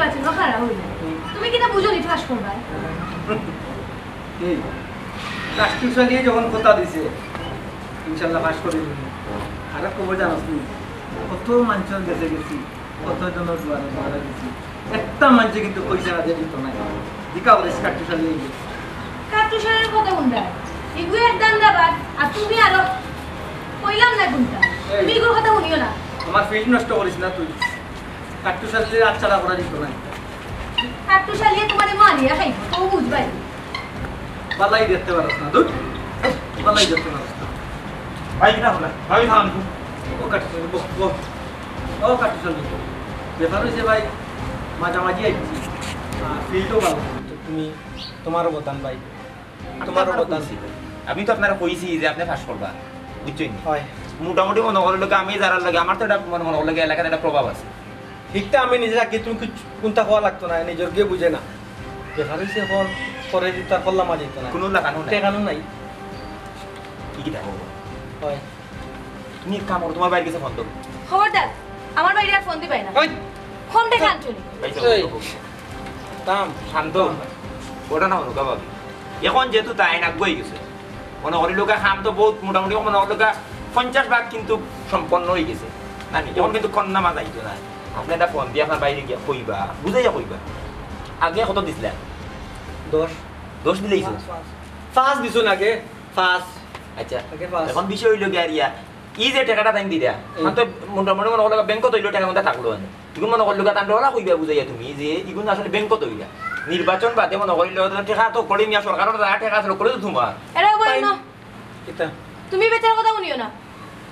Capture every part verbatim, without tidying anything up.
আচ্ছা, খারাপ হইল। তুমি কিতা বুঝো নি পাস করবা? এই কাট্টুশালিয়ে যখন কথা দিছে, ইনশাল্লাহ পাস করে দিবি। আর এক খবর জানোস নি, কত মানষর গেছে গেছি, কত জনর দুয়ারে দুয়ারে গেছি, একটা মানষে কিন্তু পয়সা আগে দিত না। দিকা বলে কাট্টুশালিয়ে গেছে। কাট্টুশালির কথা কোনটা? ইগু এক ধান্দাবাজ, আর তুমি আরো কইলাম না কোনটা। এই। তুমি ইগুর কথা শুনিও না। আমার ফিল্ড নষ্ট করিস না তুই। কাট্টুশালিয়ে আচ্ছা করা দিত না। কাট্টুশালিয়ে তোমারে মারিয়া খাইব, তো বুঝবাই। বালাই দেখতে পারস না, ধুর। বালাই দেখতে পারস না। ভাই, কিতা হলো? ভাবি, থামান একটু। ও কাট্টুশালি, বো, বো। ও কাট্টুশালি। ব্যাপার হইছে ভাই, মাঝামাঝি আইছি। আর ফিল্ডও ভালো। তো তুমি, তোমার অবদান ভাই। আমি তো তোমার আপনারে অবদান। কইছি ভাই। আমি তো আপনারে কইছি যে আপনে পাস করবা। বুঝছইন নি? হয়। মোটামুটি মনো করইন লগে আমি যারার লগে, আমার তো এটা মনো, মনো করইন লগে এলাকাত একটা প্রভাব আছে। হিকটা আমি নিজে থাকি, তুমি কিচ্ছু কুন্তা কওয়া লাগতো না, নিজর গিয়ে বুঝে না। ব্যাপার হইছে এখন পরে দিতা করলাম আজ দিত না। কোনো লাগানো নাই। টেকানো নাই। কি কি দেখো? হয়। তুমি এক কাম করো, তোমার ভাইর গেছে ফোন দাও। খবরদার, আমার ভাইরে আর ফোন দিবায় না। ওই! ফোন টেকা আনছো নি? এই তো, এই! থাম। শান্ত। ঘটনা হলো, বাবা। এখন যেহেতু তাই আগুয়াই গেছে, মনো করইন লগে কাম তো বহুত মোটামুটি মনো করইন লগে পঞ্চাশ ভাগ কিন্তু সম্পন্ন হয়ে গেছে। না নি? এখন কিন্তু কন্যা মা যাইতো না। আপনে একটা ফোন দিয়া আপনার ভাইরে গিয়া কইবা, বুঝাইয়া কইবা। আগে কত দিছিলা? দশ। দশ দিলাইছো? পাঁচ, পাঁচ। পাঁচ দিছো না আগে? পাঁচ। আচ্ছা। আগে পাঁচ। এখন বিষয় হইল গিয়া আর ইয়া, ই যে টেকাটা তাইন দিরা, হুম। তান তো মোটামুটি মনো করইন লগে ব্যাংকো তো অইলো টেকা মতো থাকলো না। ইগুন মনো করইন লগে তান ডলা কইবা বুঝাইয়া তুমি যে ইগুন আসলে ব্যাংকো তো অইলা। নির্বাচন বাদে মনো করইন লগে টেকা তো করি মিয়া সরকারর যা টেকা আছে, করে তো তোমার। এরা বলেন তাই না। কিতা? তুমি বেচার কথা শুনিও না।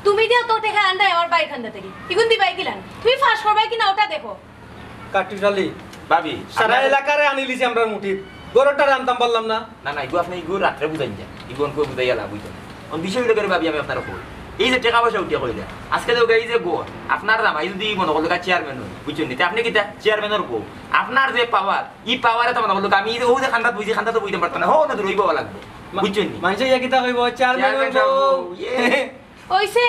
তুমি দিয়া তো টেকা আনরায় আমার ভাইর কান্দা থাকি। ইগুন দিবায় কিলান? তুমি পাস করবায় কি না ওটা দেখো। কাট্টুশালি। ভাবি, সারা আপনার এলাকারে আনিলিছি আমরার মুঠিত। ঘরটারে আনতাম পারলাম না। না, না, ইগু আপনে ইগু রাত্রে বুঝাইন যা। ইগু অনকু বুঝাইয়া লাভ অইতো না। অন বিষয় হইল করে ভাবি আমি আপনারে কই। এই যে টেকা পয়সা উঠিয়া কইলা। আজকে তো এই যে গো, আপনার জামাই যদি মনো করইন লগে চেয়ারম্যান অয়, বুঝছইন নি? তে আপনে কিতা চেয়ারম্যানর বউ? আপনার যে পাওয়ার, ই পাওয়ারে তো মনো করইন লগে আমি এই যে ও যে কান্দাত বইছি, কান্দাত তো বইতাম পারতাম না। হো, না দূর অইবো লাগবো। মা-, বুঝছইন নি? মানষে ইয়া কিতা কইবো? চেয়ারম্যানর চেয়ারম্যান সাব বউ। বউ, ইয়ে। অইছে,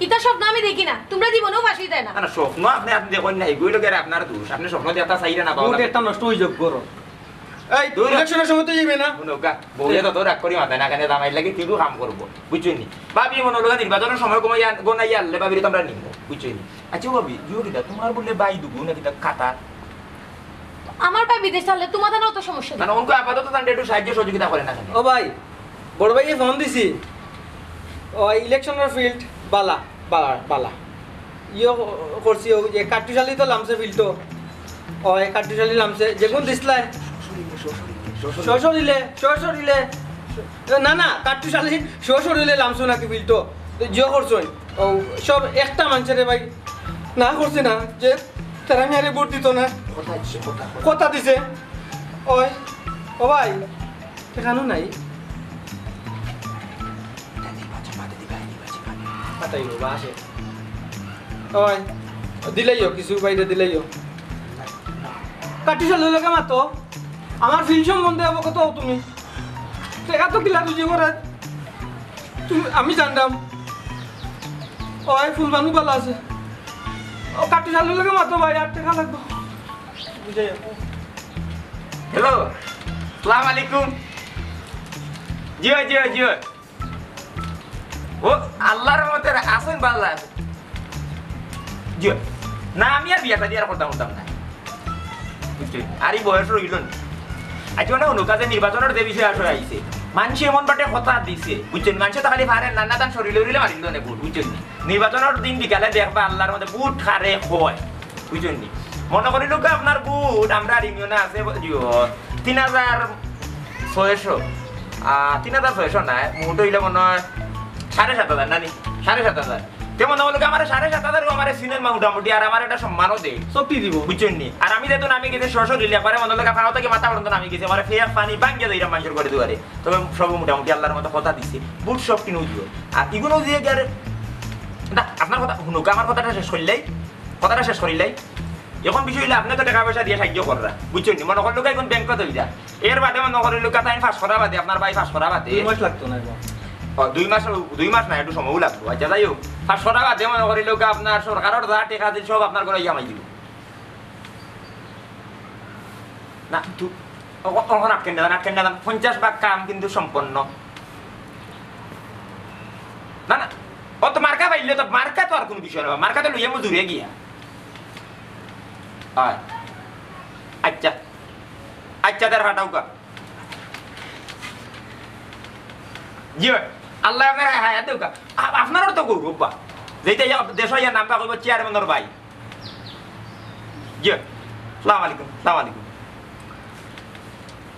ইতা স্বপ্ন আমি দেখি না, তোমরা জীবনেও পাস অইতায় না। না, না, স্বপ্ন আপনে, আপনে দেখইন না, ইগুলো গেলে আপনার দোষ। আপনে স্বপ্ন দেখা চাইরা না, বাবা। মুড একটা নষ্ট অই যাউক, করো। এই, দূর। ইলেকশনের সময় তো যাইবে না। হুনো গা, বউয়ে তো রাগ করি মাথায় না, কেন জামাইর লাগি কিন্তু কাম করবো, বুঝছইন নি? ভাবি মনো করইন লগে নির্বাচনের সময় কমাইয়া, গনাইয়া আনলে ভাবিরে তো আমরা নিমু, বুঝছইন নি? আচ্ছা ভাবি, জিও কিতা, তোমার বলে ভাই দুগু না কিতা কাতার? আমার ভাই বিদেশ থাকলে তোমার জানো অত সমস্যা নেই। মানে, অনকু আপাতত তানরে একটু সাহায্য সহযোগিতা করে না কেন? ও ভাই, বড় ভাইয়ে ফোন দিছি। ও, ইলেকশনের ফিল্ড বালা, বালা, বালা। ইয়ে ক-, করছি, ওই যে কাট্টুশালি তো লামছে ফিল্ডও। ও, এই কাট্টুশালি লামছে, যেগুন দিছলায়। শ্বশুরিলে, শ্বশুরিলে। না, না, কাট্টুশালি শ্বশুরিলে লামছো নাকি ফিল্ডও? তো জিও করছইন। ও, সব একটা মানষে রে ভাই, না করছে না, যে তারা মিয়ারে ভোট দিত না। কথা দিছে, কথা, কথা। কথা দিছে। ওই, ও ভাই, টেকানো নাই। পাতাই বাবা আসে। ওই, দিলাইও, কিছু বাইরে দিলাইও। কাট্টুশালির লগে মাতো, আমার ফিল্ড সম্বন্ধে অবগত অও তুমি। টেকা তো কিলা রুজি করে, তুমি, আমি জানতাম। ওই ফুলবানু ভালা আছে। ও কাট্টুশালির লগে মাতো ভাই, আর টেকা লাগবো। বুঝাই আপু। হ্যালো, সালাম আলাইকুম। জি অয়, জি অয়, জি অয়। ও, আল্লাহর রহমতে আছইন, ভালা আছইন। জি অয়। না, আমি আর বিয়া শাদি আর করতাম, করতাম না। বুঝছইন? আর ই বয়স রইল না। আচ্ছা, মানে, হুনুক্কা যে নির্বাচনের যে বিষয় আসলে আইছে, মানষে এমন বাটে কথা দিছে, বুঝছইন? মানষে তো খালি পারে না, না, তান শরীরে উরিলে মারিল অনে ভোট, বুঝছইন নি? নির্বাচনের দিন বিকালে দেখবা আল্লাহর মধ্যে ভোট কারে হয়, বুঝছইন নি? মনো করিলাউক্কা আপনার ভোট, আমরার ইউনিয়নে আছে, ইয়ো, তিন হাজার ছয়শো, আহ, তিন হাজার ছয়শো নায়, মোট অইলে মনো অয় সাড়ে সাত হাজার, না নি? সাড়ে সাত হাজার। তে মনো করইলাউক্কা আমারে সাড়ে সাত হাজারও আমারে চিনইন মোটামুটি, আর আমারে একটা সম্মানও দেইন। শক্তি দিব। বুঝছইন নি? আর আমি যেহেতু নামি গেছি সরাসরি, একবারে মনো করইলাউক্কা পাও থাকি মাথা পর্যন্ত নামি গেছি, আমারে ফেয়া পানি ভাঙ্গিয়া যাইরাম মানষর ঘরে দুয়ারে। তবে সব মোটামুটি আল্লাহর মতো কথা দিছি, ভোট শক্তি নই দিও। আর ইগুলো দিয়ে গিয়ে, না, আপনার কথা হুনুক্কা, আমার কথাটা শেষ করিলাই, কথাটা শেষ করিলাই। এখন বিষয় অইলো, আপনে তো টেকা পয়সা দিয়া সাহায্য কররা, বুঝছইন নি? মনো করইলাউক্কা এখন ব্যাংকো তো অইলা, এর বাদে মনো করইলাউক্কা তাইন পাস করা বাদে, আপনার ভাই পাস করা বাদে। দুই মাস লাগতো না এখন। ও, দুই মাস, দুই মাস না, একটু সময়ও লাগবো। আচ্ছা, যাই হোক, পাস করা বাদে মনো করইলাউক্কা আপনার সরকারর যা টেকা দিল সব আপনার ঘরে হামাই দিল। না, তু-, ও-, ও-, অখন আটকেন না, আটকেন না, পঞ্চাশ ভাগ কাম কিন্তু সম্পন্ন। না, না, ও তো মার্কা পাইলে তো, মার্কা তো আর কুনু বিষয় না, মার্কা তো লইয়া মজুরে গিয়া। হয়। আচ্ছা, আচ্ছা, তার ফাটাউকা। জি ভাই, আল্লায় আপনারে হায়াত দেউকা। আ-, আপনারও তো গৌরব বা। যেটা ইয়া দেশো ইয়া নামটা কইব চেয়ারম্যানর ভাই। জি ভাই, সালাম আলাইকুম, সালাম আলাইকুম।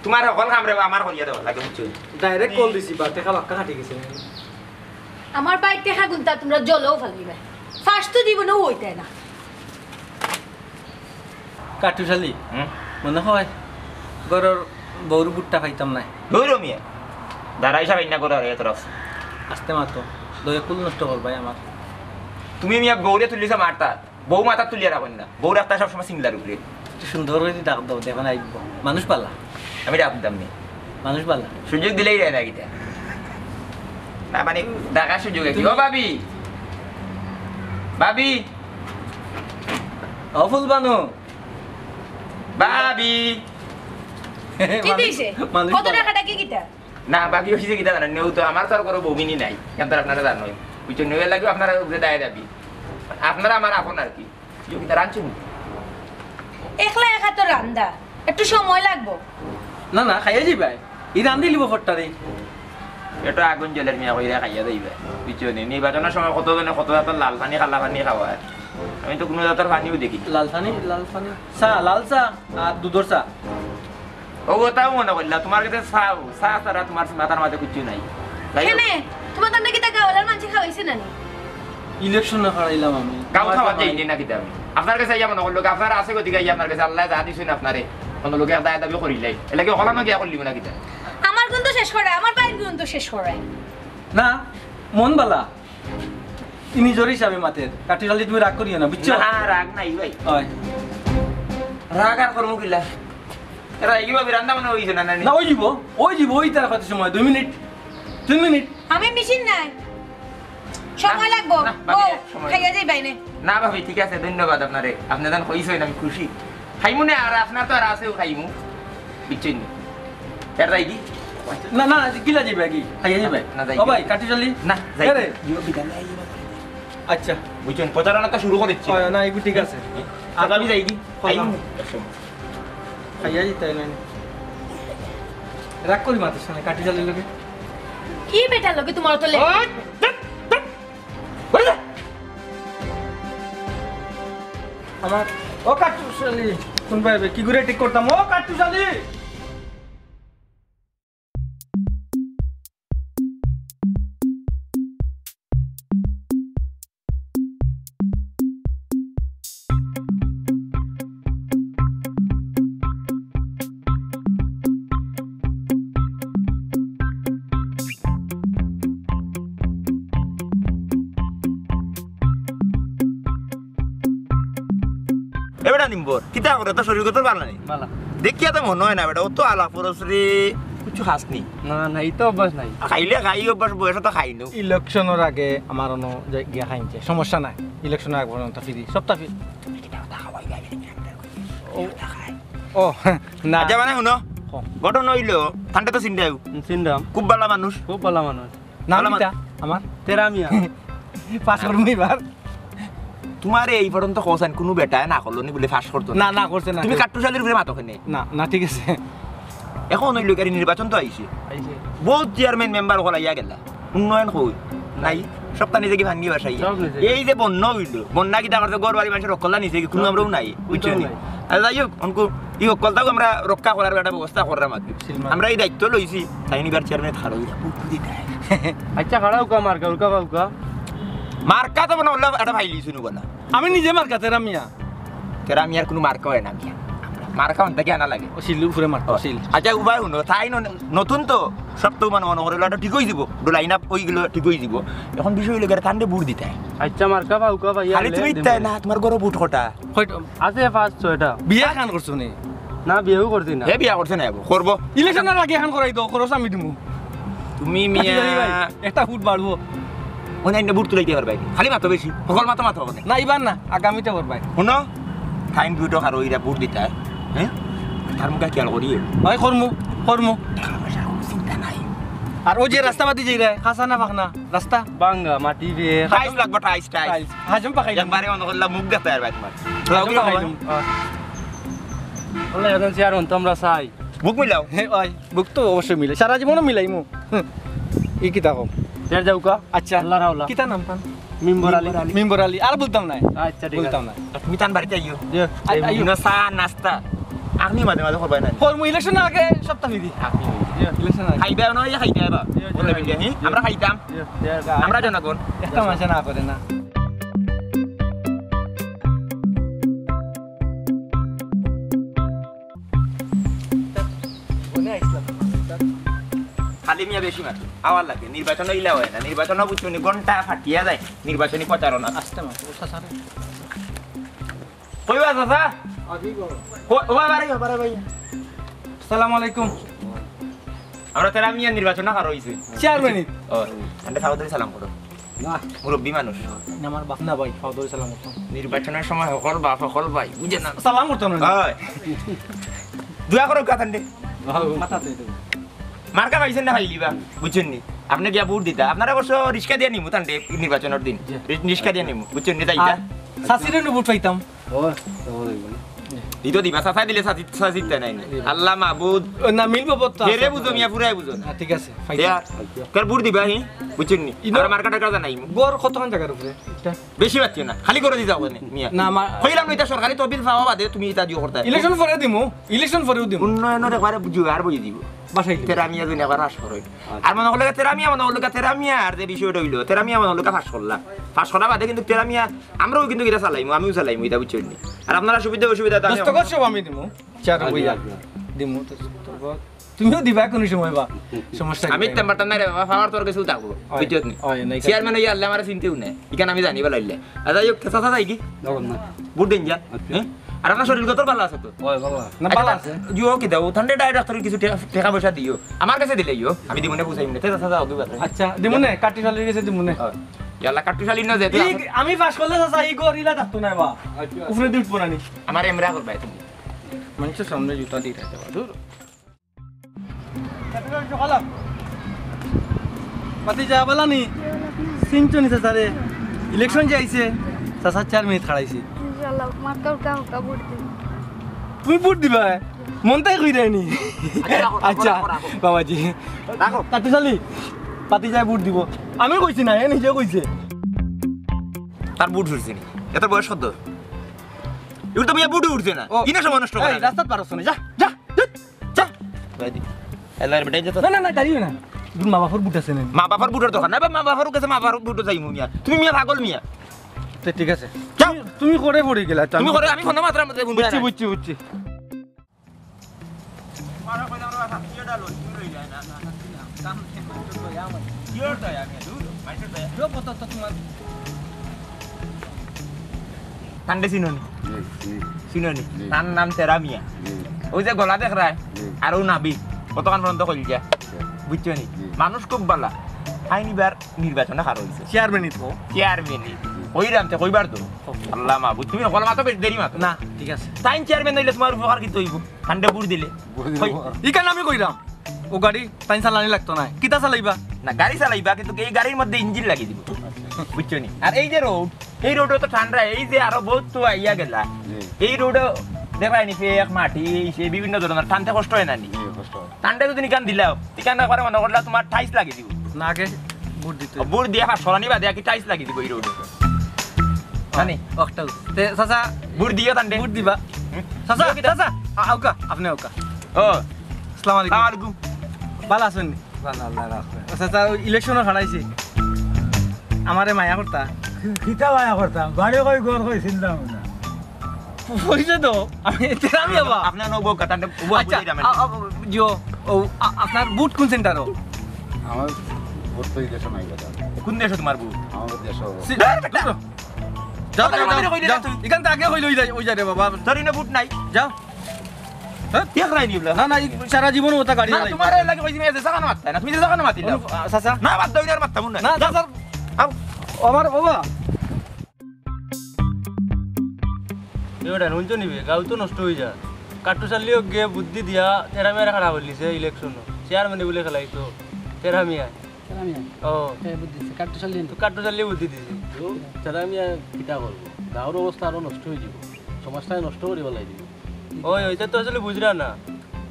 তোমার হকল কাম রে বা আমার করিয়া দেওয়া লাগে, বুঝছো? Direct call দিছি বা, টেকা বাক্কা কাটি গেছে। আমার ভাইর টেকা গুনতা তোমরা জলেও ফালাইবা। ফাঁস তো দিব না, ওইটাই না। কাটুশালি, হুম? মনে হয় ঘরর বউর বুটটা পাইতাম না। বউর মিয়া, দাঁড়াই সাবাই না করে আর এত রাস। আস্তে মাতো, দয়া কুল নষ্ট করবাই আমার। তুমি মিয়া বউরে তুলিছ মারতা, বউ মাথা তুলিয়া রাখইন না, বউ রাখতা সবসময় সিংলার উপরে। একটু সুন্দর করে ডাক দাও, দেখো না আইব। মানুষ পালা। আমি ডাক দিতাম নি। মানুষ পালা। সুযোগ দিলেই দেয় না কিতা। না মানে, ডাকার সুযোগ কি? ও ভাবি, ভাবি, ও ফুলবানু। ভাবি। কি মানুষ, দিছে? মানুষ কত পালা। টাকাটা কি কিতা? না, ভাবি অইছে কিতা জানেন নি? ও তো আমার তো আর কোনো বউগিনি নাই। কেন তার আপনারা জানো? বুঝছেন? ওই লাগি আপনারা উপরে দায় দাবি। আপনারা আমার আপন আর কি। ইয়ো কিতা রাঁধছইন? একলা একা তো রান্দা, একটু সময় লাগবো। না, না, খাইয়া যাইবায়। ই রান্দিলিবো ফট্টারে। এটা আগুন জলের মিয়া কইরা খাইয়া যাইবায়। বুঝছো নি? নির্বাচনের সময় কত জনে কত জাতর লাল পানি, কালা পানি খাওয়ায়। আমি তো কুনু জাতর পানিও দেখি না। লাল পানি, লাল পানি। চা, লাল চা আর দুধর চা। ও কথাও মনে করলা, তোমার কাছে চা, চা ছাড়া তোমার মাথার মাঝে কিচ্ছু নাই। যাই হোক। কেনে? তোমার তান্ডা কিতা গাওয়ালার মানষে খাওয়াইছে না নি? ইলেকশনে হারাইলাম আমি। গাও খাওয়া যাই না কিতা আমি? আপনার কাছে আইয়া মনে করলো, আপনার আছে গতিকে আইয়া আপনার কাছে আল্লায় যা দিছইন আপনারে। কোনো লোকে এক দায় দাবি করিলাই। এলাকে হলানো গিয়া করলিব না কিতা? আমার গুণ তো শেষ করে, আমার ভাইর গুণ তো শেষ করে। না, মন বালা। ই নিজর হিসাবে মাতের। কাটুশালি তুমি রাগ করিও না, বুঝছো? না, রাগ নাই ভাই। হয়। রাগ আর করমু কিলা? এরা এই ভাবে রান্না বান্না হইছে না, না, না, ওই দিব, ওই দিব, ওই তার কত সময়? দুই মিনিট, তিন মিনিট। আমি মেশিন নাই, সময় না, লাগবো। না, ভাবি, ও, সময় খাইয়া যাইবায় নে। না ভাবি, ঠিক আছে, ধন্যবাদ আপনারে। আপনি যেন কইছেন, আমি খুশি। খাইমু না, আর আপনার তো আর আছেও খাইমু। বুঝছেন নি? এর যাই কি? না, না, কিলা যাইবা কি? খাইয়া যাইবা? না, যাই ও কি? ভাই, কাটুশালি? না, যাই এ রে। কি? ইয়ো, বিকালে আইবা। আচ্ছা। বুঝছেন, প্রচারণা তো শুরু করেছি। ও, না, এগু ঠিক আছে। আগামী যাই কি? করলাম। খাইমু। খাইয়া যাইতায় না। রাগ করি মাতিস না, কাটুশালির লগে। কি বেটার লগে তোমার তো লে- ওই, ধ্যাৎ, ধ্যাৎ। ওই যা। আমার, ও কাটুশালি, কোন ভাবে কি করে ঠিক করতাম? ও কাটুশালি! এ বেটা নিম্বর, কিতা করে? তোর শরীর কত ভালা নি? ভালা। দেখিয়া তো মনে হয় না বেটা, অত আলাপ করস রে, কিছু খাস নি? না, না, এই তো অভ্যাস নাই। খাইলে খাই অভ্যাস, বয়সে তো খাই নু। ইলেকশনের আগে আমার অনো যে গিয়া খাইনছে, সমস্যা নাই। ইলেকশনের আগ পর্যন্ত ফ্রি, সবটা ফ্রি। ও, ও, না। আচ্ছা, মানে হুনো, ক। ঘটনা অইলো, তানরে তো চিনরায়। চিনরাম। খুব ভালা মানুষ। খুব ভালা মানুষ। নাম ভালা মা- কিতা? আমার? তেরা মিয়া। পাস করমু এবার। তোমারে এই পর্যন্ত কছাইন কুনু বেটায় না করলো নি বুলে পাস করতো না। না, না করছে না। তুমি কাট্টুশালির উপরে মাতো কেনে? না, না, ঠিক আছে। এখন অইলো কি, নির্বাচন তো আইছে। আইছে। বহুত চেয়ারম্যান মেম্বার অকল আইয়া গেলা। উন্নয়ন কই? নাই। সবতা নিজে কি ভাঙ্গি বাসাই? সব নিজে। এই যে বন্যা অইলো, বন্যা কিতা করছে, ঘর বাড়ি মানষর অকলতা নিছে কি? কুনু আমরাও নাই, বুঝছো নি? নাই। আর যাই হোক, অনকু ই অকলতাও আমরা রক্ষা করার একটা ব্যবস্থা কররাম আর কি। আমরা এই দায়িত্ব লইছি, তাইন এবার চেয়ারম্যান থারো, বুদ্ধি দেয়। আচ্ছা, খাড়া উকা মার্কা, উকা বা উকা। মার্কা তো মনে অইলো একটা ফাইলিছইন উকা না। আমি নিজে মার্কা, তেরা মিয়া। তেরা মিয়ার কুনু মার্কা অয় না মিয়া। মার্কা অনতা কি আনা লাগে? ও সিল উপরে মার্কা, ও। সিল। আচ্ছা, উবায় হুনো, তাইন নতুন তো, সব তো মানে মনে করো, এটা ঠিক অইযিবো, একটু লাইন আপ অইগেলো, ঠিক অইযিবো। এখন বিষয় অইলো গিয়া তানরে ভোট দিতায়। আচ্ছা, মার্কা বা উকা ভাই, খালি তুমি ইতায় না, তোমার ঘরো ভোট কটা? কয়টা? আছে পাঁচ ছয়টা। বিয়া খান করছো নি? না, বিয়াও করছি না। হে বিয়া করছে না, করবো। ইলেকশনের আগে এখন করাই দাও, খরচ আমি দিমু। তুমি মিয়া। কাট্টুশালি ভাই, একটা ফুট বাড়বো। অনে আইনা ভোট তুলাইতে পারবায়। খালি মাতো বেশি। হকল মাতো মাতো অনে। না, ইবার না, আগামীতে করবায়। হুনো, তাইন দুইটা কারো ইরা ভোট দিতায়, হ্যাঁ? তার মুখে খেয়াল করি। অয় করমু, করমু। টাকা পয়সা কোনো চিন্তা নাই। আর অউ যে রাস্তা বাদি যাইরায়, খাসা না পাকনা রাস্তা? ভাঙ্গা, মাটি বে। টাইলস লাগবো, টাইলস, টাইলস। টাইলস। হাজম পাকাই। একবারে মনো করলা মুখ দেখতে আর বাইত মার। হাজম পাকাই। আল্লাহ, এখন চেয়ার হন তো আমরা চাই। বুক মিলাও। হে, অয়, বুক তো অবশ্যই মিলে। সারা জীবনও মিলাইমু। হুম। ই কিতা কও? চেয়ার যাউক্কা। আচ্ছা। আল্লাহ রাওলা। কিতা নাম তান? মিম্বর আলী। মিম্বর আলী। আর বলতাম না। আচ্ছা, ঠিক আছে। বলতাম না। তুমি তান বাড়িত আইও। জি। আই-, আইও। ইনো চা, নাস্তা। আপনি মাঝে মাঝে করবেন না। করমু, ইলেকশন আগে সপ্তাহ বিধি। আপনি জি। ইলেকশন আগে। খাইবা না, ইয়া খাইতে আইবা। জি, জি। বলে বিলি, হি? আমরা খাইতাম। জি, জি। আমরা জনগণ। একটা মাসে না করে না। খালি মিয়া বেশি মাতো। আওয়ার লাগে। নির্বাচন ইলা অয় না। নির্বাচন বুঝছো নি? ঘন্টা ফাটিয়া যায়। নির্বাচনী প্রচারণা। আস্তে মাতো। ও চাচা রে। কই বা চাচা? ও, ও বারে, ও বারে ভাই। আসসালামু আলাইকুম। আমরা তেরা মিয়া নির্বাচন না কারো অইছে। চেয়ারম্যান। ও, আন্ডে সাউদরে সালাম করো। না। মুরব্বী মানুষ। না, আমার বাপ না ভাই, ফাউদরে সালাম করতাম। নির্বাচনের সময় হকল বাপ, হকল ভাই, বুঝে না। সালাম করতাম না। হয়। দোয়া করো কথা দে। মাথা তো এটা। মার্কা পাইছেন না পাইলিবা, বুঝছেন নি? আপনি গিয়া ভোট দিতা। আপনারা অবশ্য রিক্সা দিয়া নিমু তান্ডে নির্বাচনের দিন। জি। রি-, রিক্সা দিয়া নিমু, বুঝছেন নি? তাই আর চাচিরে নু ভোট পাইতাম। ও, তো অইবো না। দিতো দিবা, চাচা দিলে চাচি, চাচি দিতে নাই নি। আল্লাহ মাবুদ। ও, না, মিলবো বত্তা। হেরে বুঝো মিয়া, পুরাই বুঝো না। হ্যাঁ, ঠিক আছে, ফাইন। ইয়া, কার ভোট দিবা হি? বুঝছেন নি? ইনো আমরা মার্কা টার্কা জানাইমু। ঘর কতখান জাগার উপরে? এটা? বেশি বাচ্চা না, খালি করে দিতে হবে না, মিয়া। না, মা- কইলাম না, এটা সরকারি তহবিল পাওয়া বাদে তুমি এটা দিও করতে। ইলেকশন পরে দিমু, ইলেকশন পরেও দিমু। উন্নয়নের একবারে জোয়ার বই দিব। বাসায় দিমু। তেরা মিয়া যদি একবার পাস করে। আর মনে করলে তেরা মিয়া, মনে করলে তেরা মিয়া, আর যে বিষয়টা হইলো, তেরা মিয়া মনে করলে পাস করলা। পাস করার বাদে কিন্তু তেরা মিয়া, আমরাও কিন্তু এটা চালাইমু, আমিও চালাইমু, এটা বুঝছেন নি? আর আপনারা সুবিধা অসুবিধা তো আমি দস্তখত সব আমি দিমু। চার আচ্ছা, বইয়া আচ্ছা। দিমু তো, তো তুমিও দিবা কোনো সময় বা সমস্যা আমি নাই। তেমন পারতাম না রে বাবা, পাওয়ার তোর কাছেও থাকবো, হয়, বুঝছত নি? হয়, নাই, চেয়ারম্যান হইয়া আল্লাহ আমার চিনতেও নেই, এখানে আমি জানি বলাইলে। আর যাই হোক, চাচা যাই কি? যাবো না। ভোট দিন যান। আচ্ছা। হ্যাঁ? আর আপনার শরীর কত ভালো আছে তো? হয়, ভালো আছে। না, আচ্ছা, ভালো আছে। জিও কি দাও? ঠান্ডা ডাইরেক্ট ডাক্তারের কিছু টেকা, টেকা পয়সা দিও। আমার কাছে দিলে ইও, আমি দিব না, বুঝাই না। তে চাচা যাও, দুই বাতরা। আচ্ছা, দিমু নে, কাট্টুশালীর কাছে দিমু নে। হয়। ইয়াল্লা, কাট্টুশালী না যেতে ই, আমি পাস করলে চাচা, ই গরিলা থাকতো না বা। আচ্ছা। উপরে দিয়ে উঠবো না নি। আমার এমরা করবাই তুমি। মানুষের সামনে জুতা দিয়ে থাকতে পারো, দূর। ভাতিজা, বালা নি? চিনছো নি চাচারে? ইলেকশন যে আইছে, চাচা চেয়ারম্যান খাড়াইছি। ইনশাআল্লাহ, মার্কা উর্কা হক্কা ভোট দিন। তুমি ভোট দিবা? মনটাই কই দেয়নি। আচ্ছা, রাখো, রাখো, আচ্ছা, রাখো, রাখো। বাবাজি। রাখো। কাট্টুশালী, ভাতিজায় ভোট দিব। আমি কইছি না, এ নিজে কইছে। তার ভোট উঠছে নি? এত বয়স কত? এগুলো তো মিয়া ভোটে উঠছে না। ও। ইনে সময় নষ্ট করে এই, না। রাস্তাত পারছ না, যা, যা। যা। ভাই দি। এলার বেটাই যেত। না, না, না, দাঁড়িয়ে না। তোর মা বাপর ভোট আছে না? মা বাপর ভোটর দরকার নাই, বা মা বাপর কাছে মা বাপর ভোটও চাইমু মিয়া। তুমি মিয়া পাগল মিয়া। তো ঠিক আছে। যাও। তুমি, তুমি করে পড়ে গেলা, তো তুমি আমি করে, আমি ফোন মাত্র আমাদের বুঝছি, বুঝছি, বুঝছি। ঠান্ডে চিনো নি? জি, জি। চিনো নি? জি। তার নাম তেরা মিয়া। জি। ওই যে গলা দেখরায়, জি। আর ও নাভি, কতক্ষণ পর্যন্ত কইল যা। জি। বুঝছো নি? জি। মানুষ খুব বালা। আইন এবার নির্বাচনে কার হইছে? চেয়ারম্যানই তো। চেয়ারম্যানই। জি। কইরাম তে কইবার তো। আল্লাহ মাবুদ, তুমি হকল মাতো বেশ দেরি মাতো। না, ঠিক আছে। তাইন চেয়ারম্যান হইলে তোমার উপকার কিতা হইব? ঠান্ডে ভোট দিলে। ভোট দিলে কই- উপকার। ইখান আমি কইরাম। ও গাড়ি তাইন চালানি লাগতো না। কিতা চালাইবা? না, গাড়ি চালাইবা, কিন্তু এই গাড়ির মধ্যে ইঞ্জিন লাগিয়ে দিব। বুঝছো নি? আর এই যে রোড, এই রোডও তো ঠান্ডা, এই যে আরো বহুত তো আইয়া গেলা। জি। এই রোডও দেখায় নি, এক মাটি, এই সেই বিভিন্ন ধরনের টানতে কষ্ট হয় না নি? জি, কষ্ট হয়। টানতে যদি নিকান দিলাও, নিকান একবারে মনে করলা তোমার টাইলস লাগিয়ে দিব। না, আগে ভোট দিতে। ভোট দিয়া পাঁচশো রানি বাদে আর কি টাইলস লাগিয়ে দিব এই রোডে। জানি? অকটাও। তে চাচা, ভোট দিও তান্ডে। ভোট দিবা। হুম? চাচা, দিও কিতা? চাচা, আ-, আউকা, আপনি আউকা। ও। আসসালামু আলাইকুম। আসসালামু আলাইকুম। ভালা আছেন নি? ভালা, আল্লাহ রাখছে। চাচা, ওই ইলেকশনও খাড়াইছি। আমারে মায়া করতা। কিতা মায়া করতাম? বাড়ি কই, ঘর কই, চিন্তা ভাবনা। পরিচয় তো, আমি তেরা মিয়া বা। আপনার নৌ বউ কাতান্ডে, বউ আচ্ছা, বুঝাই যাবেন। আ, আ, জিও, ও, আ, আপনার ভোট কোন সেন্টারও? আমার ভোট তো এই দেশে নাই, বেটা। কোন দেশে তোমার ভোট? আমার দেশে। সি-, ধুর, বেটা। যাও, কথা যাও, বলে যাও, কইলে যাও। না তুই। এখান থেকে আগে কইলে ওই যায়, ওই যায় রে বাবা। ধরি না ভোট নাই। যাও। হ্যাঁ? ঠিক নাই নি বলা। না, না, এই সারা জীবন ওটা গাড়ি না, চালাই। তোমার লাগে কইছি, মেয়ে দেশে কেন মারতে না? তুমি দেশে কেন মারতে না? অনু-, আ, চাচা। না, বাদ দাও, আর মারতাম না। না, যাও। চাচা। আও। আমার বাবা। এবার নুন তো নিবে, গাউ তো নষ্ট হয়ে যায়। কাট্টুশালী অগুয়ে বুদ্ধি দিয়া তেরা মিয়ারে খাড়া করিলিছে ইলেকশনো। চেয়ারম্যানে বুলে খেলাইতো তেরা মিয়ায়। তেরা মিয়ায়? ও। কে বুদ্ধি দিছে? কাট্টুশালী নি? তো কাট্টুশালী বুদ্ধি দিছে। তো তেরা মিয়া কিতা করবো? গাঁওর অবস্থা আরো নষ্ট অইযিবো, সমাজটাই নষ্ট করি ফালাই দিবো। ওই, ওইটা তো আসলে বুঝরা না,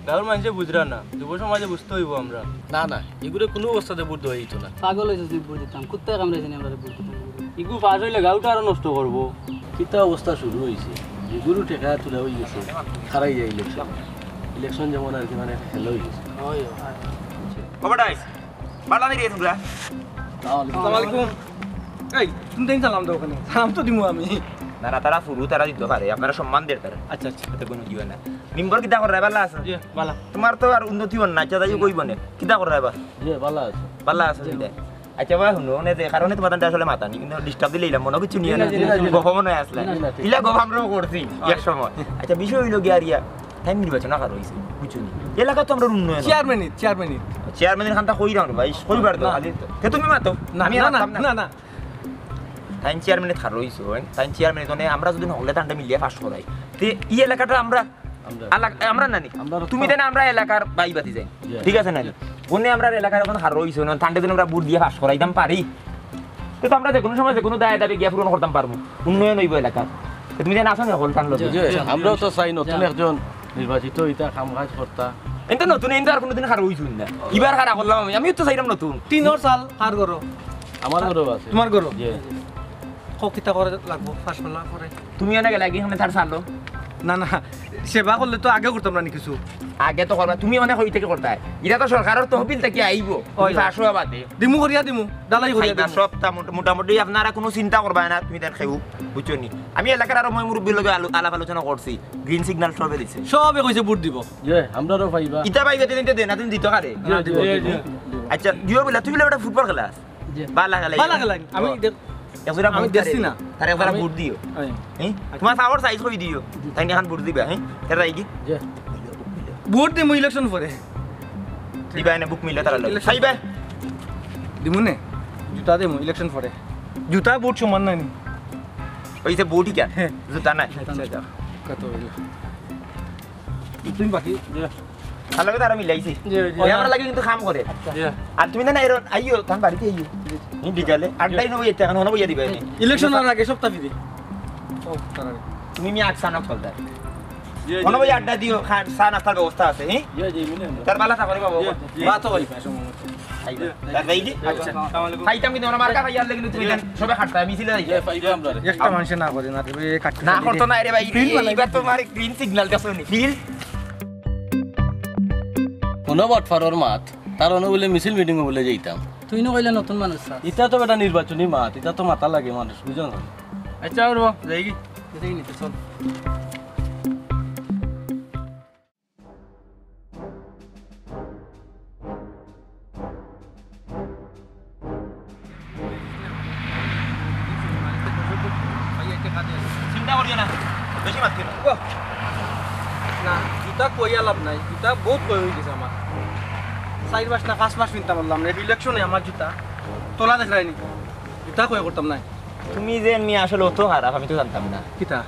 গাঁওর মানষে বুঝরা না, যুব সমাজে বুঝতে অইবো আমরা। না, না, ইগুরে কুনু অবস্থাতে ভোট দেওয়া অইতো না। পাগল অইছস নি ভোট দিতাম? কুত্তায় কামড়াইছে নি আমরারে ভোট দিতাম? ইগু পাস অইলে গাঁওটা আরো নষ্ট করবো। কিতা অবস্থা শুরু অইছে? ইগুরু টেকা তুলা অইগেছে, খাড়াই যায় ইলেকশন। ইলেকশন যেমন আর কি, মানে, একটা খেলা অইগেছে। ওই, ওই। ও বেটাই, বালা নি রে তুমরা? আসসালামু আলাইকুম। এই, তুমি দেন সালাম দেও কেনে? সালাম তো দিমু আমি। না, না, তারা ফুরু, তারা দিতো পারে, আপনারা সম্মান দের তারা। আচ্ছা, আচ্ছা। এতে কুনু দিও না। মেম্বার কিতা কররায়, বালা আছো? জি, বালা। তুমার তো আর উন্নতি অর না, আচ্ছা, যাই কইবো নে। কিতা কররায় বা? জি, বালা আছি। বালা আছো জি। আচ্ছা বা হুনো, মানে যে কারণে তুমার তানরে আসলে মাতানি, কিন্তু disturb দিলাইলাম, মনো কিচ্ছু নিও না। না, না, না, না। গফ মনো অয় আছলা। না, না, ঠিক। ইলা গফ আমরাও করছি এক সময়। আচ্ছা, বিষয় অইলো গিয়া আর ইয়া, তাইন নির্বাচনো খাড়া অইছে, বুঝছো নি? এলাকা তো আমরার উন্নয়ন। চেয়ারম্যানি, চেয়ারম্যানি। চেয়ারম্যানর খানটা কইরাম রে ভাই, কইবার তো না। খালি তো। তে তুমি মাতো, না, আমি না, না, মাততাম না। না, না। তাইন চেয়ারম্যানিত খাড়া অইছইন, তাইন চেয়ারম্যানিত মানে আমরা যুদি হকলে তানরে মিলিয়া পাস করাই, তে ই এলাকাটা আমরা আমরা আলা-, আমরা নানি? আমরা তুমি দেন আমরা এলাকার ভাই ভাতিজাইন। জি। ঠিক আছে নানি? জি। অনে আমরার এলাকার অখন খাড়া অইছইন, তানরে যুদি আমরা ভোট দিয়া পাস করাইতাম পারি, তে তো আমরা যেকুনু সময় যেকুনু দায়ে দাবি গিয়া পূরণ করতাম পারমু, উন্নয়ন অইবো এলাকার। তে তুমি দেন আছো নি হকল তান লগে? জি, জি। আমরাও তো চাই নতুন একজন নির্বাচিত অইতা, কাম কাজ করতা। এনতে নতুন, এনতে আর কুনুদিন খাড়া অইছইন না। ইবার খাড়া করলাম আমি, আমিও তো চাইরাম নতুন। টিনর চাল কার ঘরো? আমার ঘরো আছে। তুমার ঘরো? জি। কও কিতা করা লাগবো, পাস করলা পরে। তুমি অনে গেলাগি, অনে তার চালো। না, না, সেবা করলে তো আগে করতাম না নি কিছু? আগে তো করবা, তুমি অনে কই থাকি করতায়? ইটা তো সরকারর তহবিল থাকি আইবো, ওই। পাস অওয়া বাদে। দিমু করিয়া দিমু, ঢালাই করিয়া খাইবা দিমু। সবতা মোট-, মোটামুটি আপনারা কুনু চিন্তা করবা না, তুমি তার খাইও, বুঝছো নি? আমি এলাকার আরো ময় মুরব্বির লগে আলো-, আলাপ আলোচনা করছি, green signal সবে দিছে। সবে কইছে ভোট দিবো। জি, আমরারও পাইবা। ইতা পাইবা, দিন দিন দিন, দিন দিতো কারে? জি, জি, জি, জি। আচ্ছা, দিও বুলে, তুমি বুলে বেটা ফুটবল খেলাস? জি। বালা খেলাই। বালা খেলাই। আমি ও। দেখ-, একজোড়া আমি বুট দেখছি তারে। না। তারে একজোড়া আমি বুট দিও। আমি হ্যাঁ? আচ্ছা। তুমার পাওয়ার সাইজ কই দিও? জি। তাইন অখন বুট দিবা, হ্যাঁ? তারা আইগি? জি। বুট দিমু ইলেকশন পরে। দিবা এনে বুক মিলে তারা লগে। ইলেকশন খাইবা? দিমু নে। জুতা দিমু ইলেকশন পরে। জুতা বুট সমান নায় নি? অইছে বুটই কিয়া? হ্যাঁ। জুতা নাই। আচ্ছা, আচ্ছা। কত অইলো? তুমি বাকি। জি। তার লগে তো আরো মিলাইছি। জি, জি। ওই আমরা লাগে কিন্তু কাম করে। জি। আর তুমি না, না, এরো আইও, তান বাড়িত আইও। জি। হুম, বিকালে আড্ডাই নবো, এতে এখন হনো বইয়া দিবা এনে। ইলেকশন আর আগে সপ্তাহ দিবি। ও, তার আগে। তুমি মি আগ সানক চলতার। জি, জি, হনো বই জি। আড্ডা দিও, খান, চা নাস্তার ব্যবস্থা আছে, হ্যাঁ? জি, জি, মিলে আমরা। তার বালা চাকরি পাবো। জি, জি। বালা তো করি। খাইবা। তার ভাই কি? আচ্ছা। আসসালামু আলাইকুম। খাইতাম কিন্তু আমরা মার্কা খাইয়ার লাগি তুমি দেন সবে খাটতা, মিছিলে যাই। এ, পাইবা আমরা। একটা মানুষে না করে না, তবে এই কাটতে না খালি করতো না রে ভাই। ফিল বানাই। এবার তো মারে green signal দেখছো নি? ফিল। কোনো বাটফারর মাত, তার অনো বুলে মিছিল মিটিং বুলে যাইতাম। তুই না কইলে নতুন মানুষ, স্যার। ইটা তো বেটা নির্বাচনী মাত, ইটা তো মাতা লাগে মানুষ, বুঝো না? আচ্ছা, আর যাই কি? যাই নি, চল। চিন্তা করিও না, বেশি মাত করিও না। না, জুতা কইয়া লাভ নাই, জুতা বহুত কই অই গেছে আমার। চাইর মাস না পাঁচ মাস পিনতাম পারলাম না, ইলেকশনে আমার জুতা তোলা দেখরায় নি, জুতা কই করতাম না। তুমি যে মি আসলে অত খারাপ, আমি তো জানতাম না। কিতা?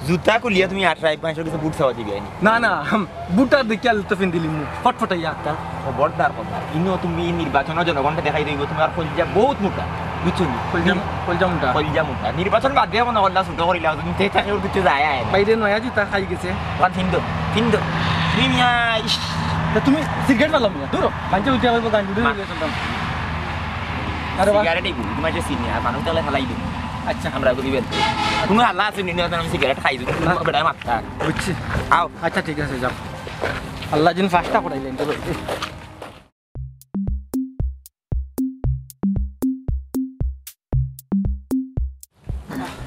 জুতা খুলিয়া তুমি আটরায় মানষর গেছে বুট চাওয়া দিবায় নি? না, না, বুটটা দেখিয়া তো পিন্দিলিমু, ফটফটাইয়া। তা খবরদার কথা। ইনো তুমি নির্বাচনো জনগণরে দেখাই দিবায়, তুমার কলিজা বহুত মুটা, বুঝছো নি? কলিজা, কলিজা মুটা। কলিজা মুটা। নির্বাচন বাদ দিয়া মনো করলা ছোট করিলা, তুমি তে থাকে ওর ভিতরে যায় আয় না। বাইরে নয়া জুতা খাই গেছে। ওখান ফিন্দো, ফিন্দো। তুমি মিয়া, ইস। তা তুমি সিগারেট ফালাও মিয়া, দূর। মানষে উঠে কইবো গান জুড়ে মা- গেছে শুনতাম। আরে বাহ। সিগারেট এই গুলি, তোমার যে সিনিয়র, মানুষ তাহলে ফালাই দিবো। আচ্ছা। আমরা গুলি বের করি। কোনো আল্লাহ আছে নি, না, আমি সিগারেট খাই দিই, না। বেটায় মারতা। বুঝছি। আও। আচ্ছা, ঠিক আছে, যাও। আল্লাহ যেন ফাঁসটা করাইলেন, চলো।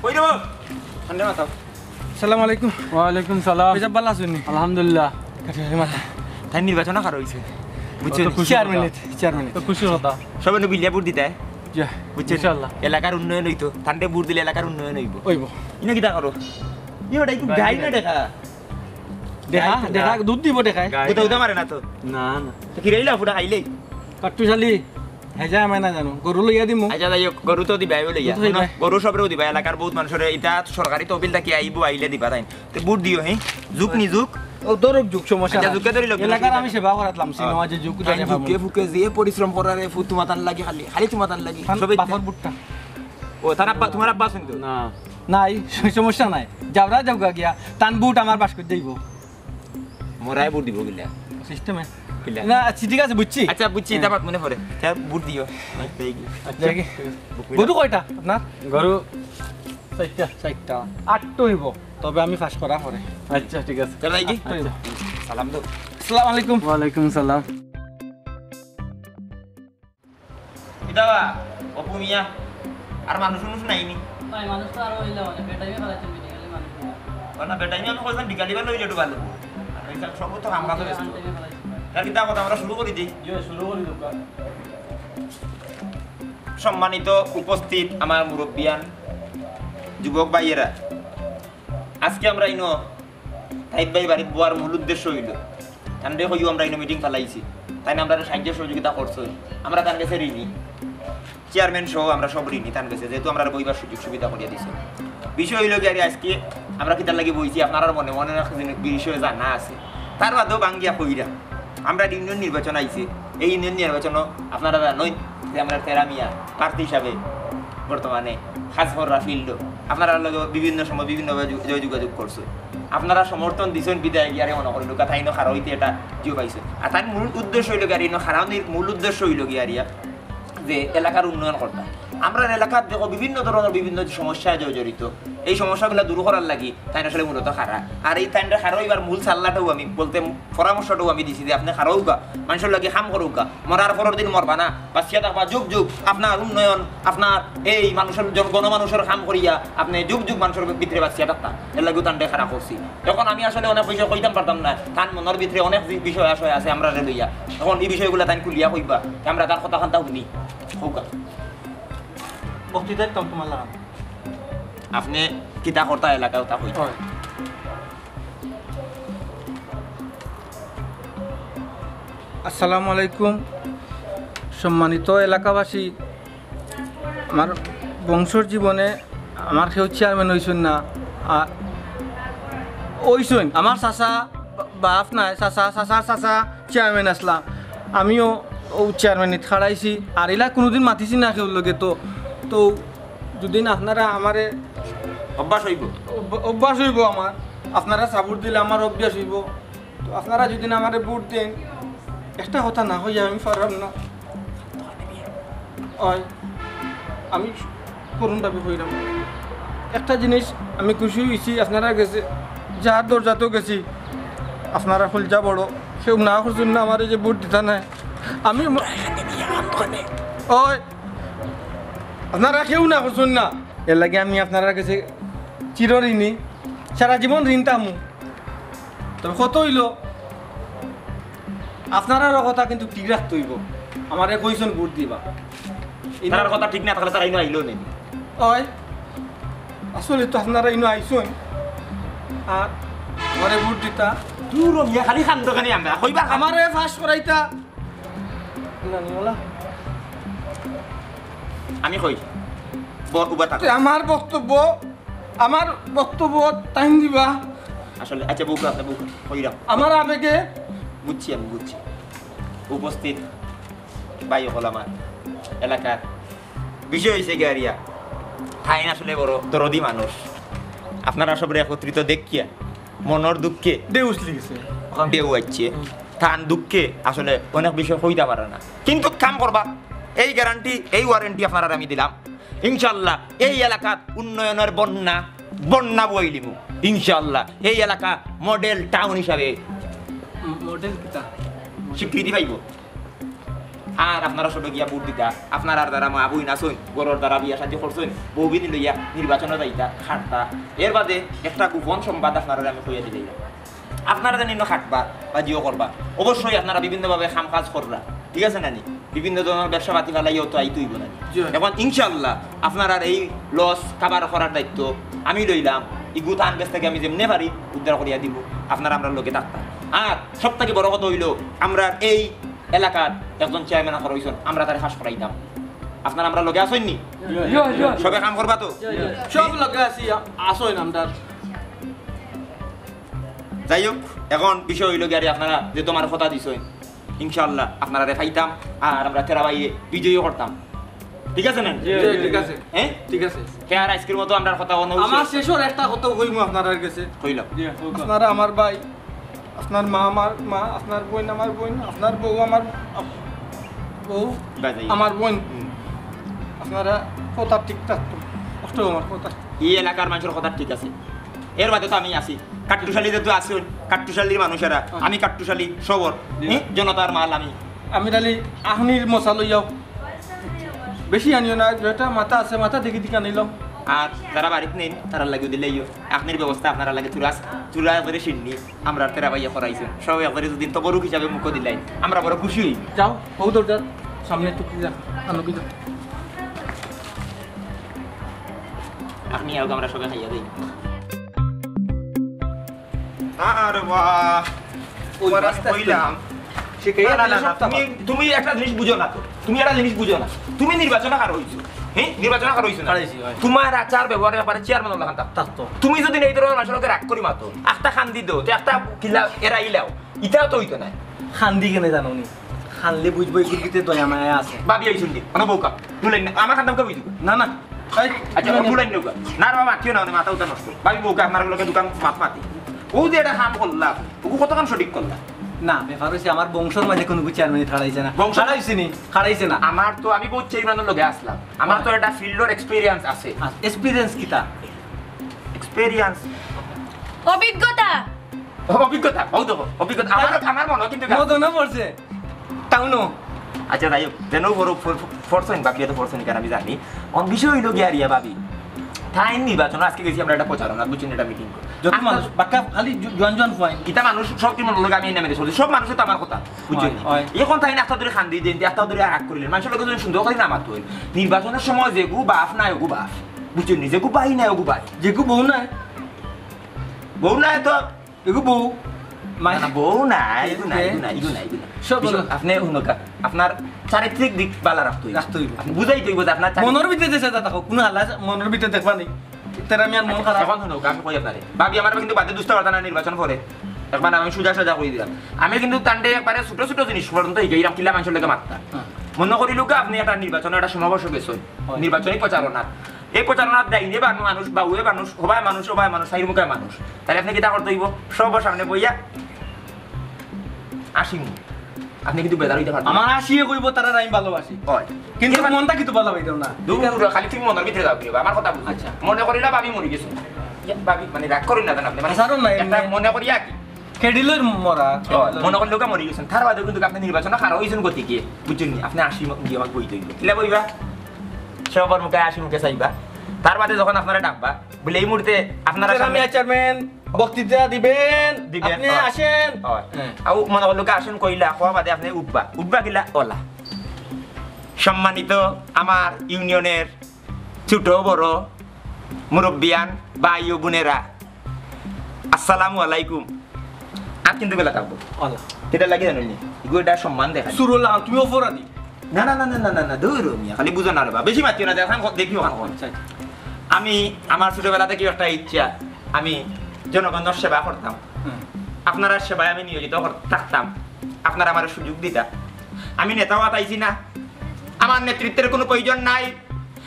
কই রে বাপ? ঠান্ডা মাথাও। আসসালামু আলাইকুম। ওয়ালাইকুম সালাম। ভাইসাব, ভালা আছইন নি? আলহামদুলিল্লাহ। কাটি কাটি মাথা। তাই নির্বাচন আর অইছে। বুঝছো নি? অত খুশি চেয়ারম্যান কথা। নিতে, চেয়ারম্যান নিতে। তো খুশি কথা। সবে নু বিলিয়া ভোট দিতায়। যা, বুঝছো নি? ইনশাআল্লাহ। এলাকার উন্নয়ন অইতো। তানরে ভোট দিলে এলাকার উন্নয়ন অইবো। অইবো। ইনো কিতা করো? ইনো ওটা একটু গাই না দেখা। দেখা, গাই তো দেখা, না। দুধ দিব দেখায়। গাই উদা, না। উদা মারে না তো? না, না। তো কিরাইলা ফুটা খাইলেই? কাট্টুশালী, হেজা আমায় না জানো। গরু লইয়া দিমু। আচ্ছা, যাই হোক, গরু তো দিবায়, ওই লইয়া। দুধ খাইবায়। গরু সবরেও দিবায়, এলাকার বহুত মানুষরে, ইটা সরকারি তহবিল থাকি আইবো, আইলে দিবা তাইন। তে ভোট দিও, হে? জুক নি জুক, ও ধরুক যুগ, সমস্যা আচ্ছা, নাই। যুগে ধরি লোক এলাকার আমি সেবা করাতলাম, সিনেমা যে যুগ তাই ধরে যুগে ফুকে যে পরিশ্রম করারে ফু তুমাতান লাগি খালি, খালি তুমাতান লাগি। তান সবে বাপর বুটটা। ও, তার আব্বা, তুমার আব্বা আছইন তো? না। নাই, সমস্যা নাই। যাওরা যাওগা গিয়া, তান বুট আমার বাস করে যাইব। মোরায় বুট দিব গিলা। সিস্টেমে। কিলা? না, আচ্ছা, ঠিক আছে, বুঝছি। আচ্ছা, বুঝছি, এটা বাদ মনে পড়ে। তা বুট দিও। দেখি। গরু কয়টা আপনার? গরু চারটা। চারটা। আটটা হইব, তবে আমি পাস করা পরে। আচ্ছা, ঠিক আছে। চলো, এই কি? আটটা হইব। সালাম দাও। আসসালামু আলাইকুম। ওয়ালাইকুম সালাম। কিতা বা, অপু মিয়া, আর মানুষ উনুষ নাই নি? ভাই, মানুষ তো আরো অইলা অনেক, বেটাইমে ফেলাইছেন মেডিকেলে মানুষ। ও না, বেটাইমে আমি কইছিলাম বিকালে বেলা অইলে একটু ভালো। আর এই সব তো কাম কাজে ব্যস্ত। আনটাইমে ফেলাইছেন। তার কিতা কথা, আমরা শুরু করি দেই। জি, শুরু করি দোকান। সম্মানিত উপস্থিত আমার মুরব্বিয়ান, যুবক ভাইয়েরা, আজকে আমরা ইনো তাইব ভাই বাড়িত বওয়ার মূল উদ্দেশ্য অইল, তানরে কইও আমরা ইনো মিটিং ফালাইছি, তাইন আমরারে সাহায্য সহযোগিতা করছইন, আমরা তান গেছে ঋণী, চেয়ারম্যান সহ আমরা সব ঋণী তান গেছে, যেহেতু আমরারে বইবার সুযোগ সুবিধা করিয়া দিছইন। বিষয় অইল গিয়া আজকে আমরা কিতার লাগি বইছি, আপনারার মনে মনে অনেক জিনিস বিষয়ে জানা আছে, তার বাদেও ভাঙ্গিয়া কইরা আমরা ইউনিয়ন নির্বাচন আইছে, এই ইউনিয়ন নির্বাচনও আপনারা জানইন যে আমরা তেরা মিয়া প্রার্থী হিসাবে বর্তমানে কাজ কররা ফিল্ডও, আপনারার লগে বিভিন্ন সময় বিভিন্নভাবে যু-, যোগাযোগ করছে। আপনারা সমর্থন দিছইন বিদায় গিয়ারে মনে করি লোকা তাইনও খাড়া অইতে এটা জিও পাইছে। আর তার মূল উদ্দেশ্য অইল গিয়া, ইনো খাড়া অনির মূল উদ্দেশ্য অইল গিয়া আরিয়া যে এলাকার উন্নয়ন করতা। আমরার এলাকাত দেখো বিভিন্ন ধরনের বিভিন্ন সমস্যা জড়িত। এই সমস্যাগুলা দূর করার লাগি তাইন আসলে মূলত খাড়া। আর এই তাইনরে খাড়া অইবার মূল সাল্লাটাও আমি বলতে, পরামর্শটাও আমি দিছি যে আপনে খাড়া অউক্কা, মানষর লাগি কাম করউক্কা, মরার পরর দিন মরবা না, বাঁচিয়া থাকবা যুগ যুগ, আপনার উন্নয়ন, আপনার এই মানষর জন-, গণমানষর কাম করিয়া আপনে যুগ যুগ মানষর ভিতরে বাঁচিয়া থাকতা, এর লাগিও তানরে খাড়া করছি। এখন আমি আসলে অনেক বিষয় কইতাম পারতাম না, তান মনর ভিতরে অনেক বি-, বিষয় আশয় আছে আমরারে লইয়া। এখন এই বিষয়গুলা তাইন খুলিয়া কইবা, আমরা তার কথা কান্তা হুনি। কউক্কা। বক্তৃতা দিতাম তোমার লাগাম। আপনে কিতা করতা এলাকাত তা কইতা। হয়। আসসালামু আলাইকুম। সম্মানিত এলাকাবাসী, আমার বংশর জীবনে আমার কেউ চেয়ারম্যান অইছইন না। আর অইছইন আমার চাচা, বা-, বাপ নাই, চাচা, চাচার চাচা চেয়ারম্যান আছলা। আমিও অউ চেয়ারম্যানিত খাড়াইছি। আর ইলা কুনুদিন মাতিছি না কেউর লগে। তো, তো যুদি আপনারা আমারে অভ্যাস অইব। অভ-, অভ্যাস অইব আমার। আপনারা support দিলে আমার অভ্যাস অইব। তো আপনারা যুদি আমারে ভোট দেইন, একটা কথা না কইয়া আমি পাররাম না। অয়, আমি করুণভাবে কইরাম। একটা জিনিস আমি খুশি অইছি, আপনারার গেছে, যার দরজাত গেছি, আপনারা কলিজা বড়, কেউ না করছইন না আমারে যে ভোট দিতা নায়। আমি ম-, অয়, আপনারা কেউ না করছইন না, এর লাগি আমি আপনারার গেছে চিরঋণী, সারা জীবন ঋণ থাকমু। তবে কথা অইল, আপনারারও কথা কিন্তু ঠিক রাখতে অইব। আমারে কইছইন ভোট দিবা। তারার কথা ঠিক না থাকলে তারা ইনো আইলো নি। অয়, আসলে তো আপনারা ইনো আইছইন। আর আমারে ভোট দিতা। দূর মিয়া, খালি কান্দো কেনে আমরা। কইবা আমারে পাস করাইতা। না, নিওলা। আমি কই, ব-, উবা থাকো। তে আমার বক্তব্য, আমার বক্তব্য টাইম দিবা। আসলে, আচ্ছা, বউকা, আপনি বউকা, কইরাম। আমার আবেগে বুঝছি, আমি বুঝছি। উপস্থিত ভাই অকল আমার এলাকার বিষয় অইছে গিয়া আরিয়া, তাইন আসলে বড় দরদি মানুষ। আপনারা সবরে একত্রিত দেখিয়া মনর দুঃখে ঢেউ উছলি গেছে। ঢেউ আইছে। হুম। তান দুঃখে আসলে অনেক বিষয় কইতা পারে না, কিন্তু কাম করবা, এই গ্যারান্টি, এই ওয়ারেন্টি আপনারারে আমি দিলাম। ইনশাআল্লাহ এই এলাকাত উন্নয়নের বন্যা, বন্যা বইলিমু। ইনশাআল্লাহ এই এলাকা মডেল টাউন হিসাবে ম-, মডেল কিতা? স্বীকৃতি পাইব। আর আপনারা সবে গিয়া ভোট দিতা, আপনারার যারা মা বইন আছইন, ঘরর যারা বিয়া শাদী করছইন, বউ বিনি লইয়া নির্বাচনো যাইতা, খাটতা। এর বাদে একটা গোপন সংবাদ আপনারারে আমি কইয়া দিলাইরাম। আপনারা যেন ইনো খাটবা বা জিও করবা, অবশ্যই আপনারা বিভিন্নভাবে কাম কাজ কররা, ঠিক আছে না নি? বিভিন্ন ধরনের ব্যবসা পাতি ফালাইয়াও তো আইতে অইব না নি? জি। এখন ইনশাআল্লাহ আপনারার এই লস কাভার করার দায়িত্ব আমি লইলাম। ইগু তান গেছ থাকি আমি যেমনে পারি উদ্ধার করিয়া দিমু, আপনারা আমরার লগে থাকতা। আর সব থাকি বড় কথা অইল, আমরার এই এলাকার একজন চেয়ারম্যান আখর অইছইন, আমরা তারে পাস করাইতাম। আপনারা আমরার লগে আছইন নি? জি, জি। সবে কাম করবা তো? জি, জি। সব লগে আছি, আ-, আছইন আমরার। যাই হোক, এখন বিষয় অইলো গিয়া, আপনারা যে তুমার কথা দিছইন, ইনশাআল্লাহ আপনারারে পাইতাম, আর আমরা তেরা ভাইয়ে বিজয়ী করতাম। ঠিক আছে না? জি, জি, ঠিক আছে। হ্যাঁ? ঠিক আছে। কে আর আইজকুর মতো আমরার কথা অনো আমার শেষ। শেষর একটা কথা কইমু আপনারার গেছে। কইলাম। জি, কইবা। আপনারা আমার ভাই, আপনার মা আমার মা, আপনার বইন আমার বইন, আপনার বউ আমার আপ-, বউ বাজাই। আমার বইন। হুম। আপনারা কথা ঠিক থাকতো, কষ্ট আমার কথা। এই এলাকার মানষর কথা ঠিক আছে, এর বাদে তো আমি আছি। কাট্টুশালী যেহেতু আছইন, কাট্টুশালীর মানুষ এরা, হ্যাঁ। আমি কাট্টুশালী সবর, জি। হ্যাঁ? জনতার মাল আমি। আমির আলী, আখনির মশা লইয়াও। বেশি আনিও না, যেটা মাথা আছে, মাথা দেখি দেখি আনিলাম। আর যারা বাড়িত নেইন, তারার লাগিও দিলাইও। আখনির ব্যবস্থা আপনারার লাগি থুড়া, থুড়া করে শিন্নি, আমরার তেরা ভাইয়ে করাইছইন। সব একবারে যদি তবরুক হিসাবে মুখো দিলাই, আমরা বড় খুশি অই। যাও, ও দরজার সামনে একটু কি যা, আনো কি যা। আপনি আউক, আমরা সবে খাইয়া দেই। আর বাহ, ওই ওরা আস্তে আস্তে। কইলাম। শিখাইয়া না, না, দিলে না, সব তুমি, তুমি একটা জিনিস বুঝো না তো। তুমি একটা জিনিস বুঝো না। তুমি নির্বাচনে কারো অইছো? হ্যাঁ? নির্বাচনে কারো অইছো না? কারাইছি, হয়। তোমার আচার ব্যবহারের ব্যাপারে চেয়ারম্যান অলাখান থাকতো। থাকতো। তুমি যদি এই ধরনের মানুষের লগে রাগ করি মাতো, একটা কান্দি দেও, তে একটা কিলা এরাইলাও, ইটাও তো অইতো না। কান্দি কেনে জানো নি? কানলে বুঝবো, এগুর ভিতরে দয়া মায়া আছে। ভাবি আইছইন নি? মানে বউকা। তুলেন না। আমার কান্দামকে বুঝবো। না, না। এই, আচ্ছা, তুলেন না। তুলেন না। না রে বাবা, কেউ না, মানে মাথা উঠা নষ্ট। ভাবি বউকা, আপনার লগে দুকান মাত মাতি। ও যে এটা কাম করলা, ও কত কাম সঠিক করলা? না, ব্যাপার অইছে আমার বংশর মাঝে কোনো চেয়ারম্যান খাড়াইছে না। বংশ? খাড়াইছে নি? খাড়াইছে না। আমার তো, আমি বহুত চেয়ারম্যানের লগে আসলাম। আমার তো একটা ফিল্ডর এক্সপিরিয়েন্স আছে। আর এক্সপিরিয়েন্স কিতা? এক্সপিরিয়েন্স। অভিজ্ঞতা। অভিজ্ঞতা, ও দেখো, অভিজ্ঞতা। আমার, আমার মনে হয় কিন্তু মদনও পড়ছে। টাউনও। আচ্ছা, যাই হোক, যেন বড় ফর-, ফরছেন, বাকি এত ফরছেন কেন আমি জানি। অন বিষয় অইলো গিয়া রিয়া ভাবি। তাই নির্বাচন আজকে গেছি আমরা একটা প্রচারণা, বুঝছেন, একটা মিটিং করে। যত আজকে মানুষ, বাক্কা খালি জু-, জোয়ান জোয়ান ফুয়াইন। ইতা মানুষ সব কি মনে লাগে আমি এনে মেরে চলছি, সব মানুষের তো আমার কথা, বুঝছেন? হয়, হয়। এখন তাই না, একটা ধরে খান দিয়ে দেন, একটা ধরে রাগ করিলেন, মানুষের লোক যদি সুন্দর করে না মাতো হয়। নির্বাচনের সময় যেগু বাফ না, এগু বাফ, বুঝছেন? যেগু ভাই না, এগু ভাই। যেগু বউ না। বউ না তো এগু বউ। না, না, বউ না, এগু না, এগু না, এগু না, এগু না। সব কিছু বলো। আপনি হুনকা, আপনার চারিত্রিক দিক বালা রাখতে হইব। রাখতে হইব। আপনি বুঝাইতে হইব যে আপনার চারিত্রিক মনর ভিতরে যে সেটা থাকো, কোনো হালা মনর ভিতরে দেখবা নি। তেরা মিয়ার মন খারাপ। এখন হুনকা, আমি কই আপনারে। ভাবি, আমার কিন্তু বাদে দুস্তা পারতা না নির্বাচন পরে। একবার আমি সুজা সাজা কই দিলাম। আমি কিন্তু তান্ডে একবারে ছোট ছোট জিনিস পর্যন্ত এই যে এরকম কিলা মানুষের লগে মারতা। হ্যাঁ। মনে করিলুকা আপনি একটা নির্বাচনে একটা সমাবেশ গেছেন। হয়। নির্বাচনী প্রচারণা। এই প্রচারণাত ডাইনে বানু মানুষ, বাউয়ে মানুষ, হবায় মানুষ, হবায় মানুষ, সাইর মুখায় মানুষ। তাহলে আপনি কিতা করতে হইব? সব সামনে বইয়া আসিমু। আপনি কিন্তু বেজার হইতে পারবেন। আমার আসিয়ে কইব, তারা আমি ভালোবাসি। হয়। কিন্তু এবার মনটা কিন্তু ভালোবাসি না। দূর, দূর, খালি তুমি মনের ভিতরে যাও, কিবা আমার কথা বুঝো। আচ্ছা। মনে করিলা ভাবি মরি গেছে। ইয়া, ভাবি, মানে, রাগ করুন না, জান আপনি, মানে, হাসারও নাই, একটা এমনি। মনে করিয়া কি? খেডিলর মরা, হয়, খেডিলর। মনে করলে ওকে মরি গেছেন। তার বাদে কিন্তু আপনি নির্বাচনে খারাপ হয়েছেন গতিকে, বুঝছেন নি? আপনি আসি ম-, গিয়ে আমার বই তৈরি। কিলা বইবা? সবার মুখে আসি মুখে চাইবা। তার বাদে যখন আপনারা ডাকবা, বলে, "এই মুহূর্তে আপনারা সামনে" চেয়ারম্যান বক্তৃতা দিবেন, দিবেন, আপনি হয়। আসেন। হয়। হ্যাঁ। আউ মনে করলো কি আসেন কইলা, কওয়া বাদে আপনি উঠবা। উঠবা কিলা? ওলা। সম্মানিত আমার ইউনিয়নের ছোট বড় মুরব্বিয়ান ভাই ও বোনেরা, আসসালামু আলাইকুম। আর কিন্তু বেলা থাকবো। ওলা। এটা লাগে জানো নি? এগুলো এটা সম্মান দেখা। সুরলা, তুমি অপরাধী। না, না, না, না, না, না, না, দূর মিয়া, খালি বুঝো না রে বা, বেশি মাতিও না, দেখান, দেখি ওখান কোন। আচ্ছা, আচ্ছা। আমি আমার ছোটবেলা থেকে একটা ইচ্ছা, আমি জনগণের সেবা করতাম। হুম। আপনারা সেবায় আমি নিয়োজিত কর-, থাকতাম, আপনারা আমার সুযোগ দিতা। আমি নেতাও আতাইছি না, আমার নেতৃত্বের কোনো প্রয়োজন নাই।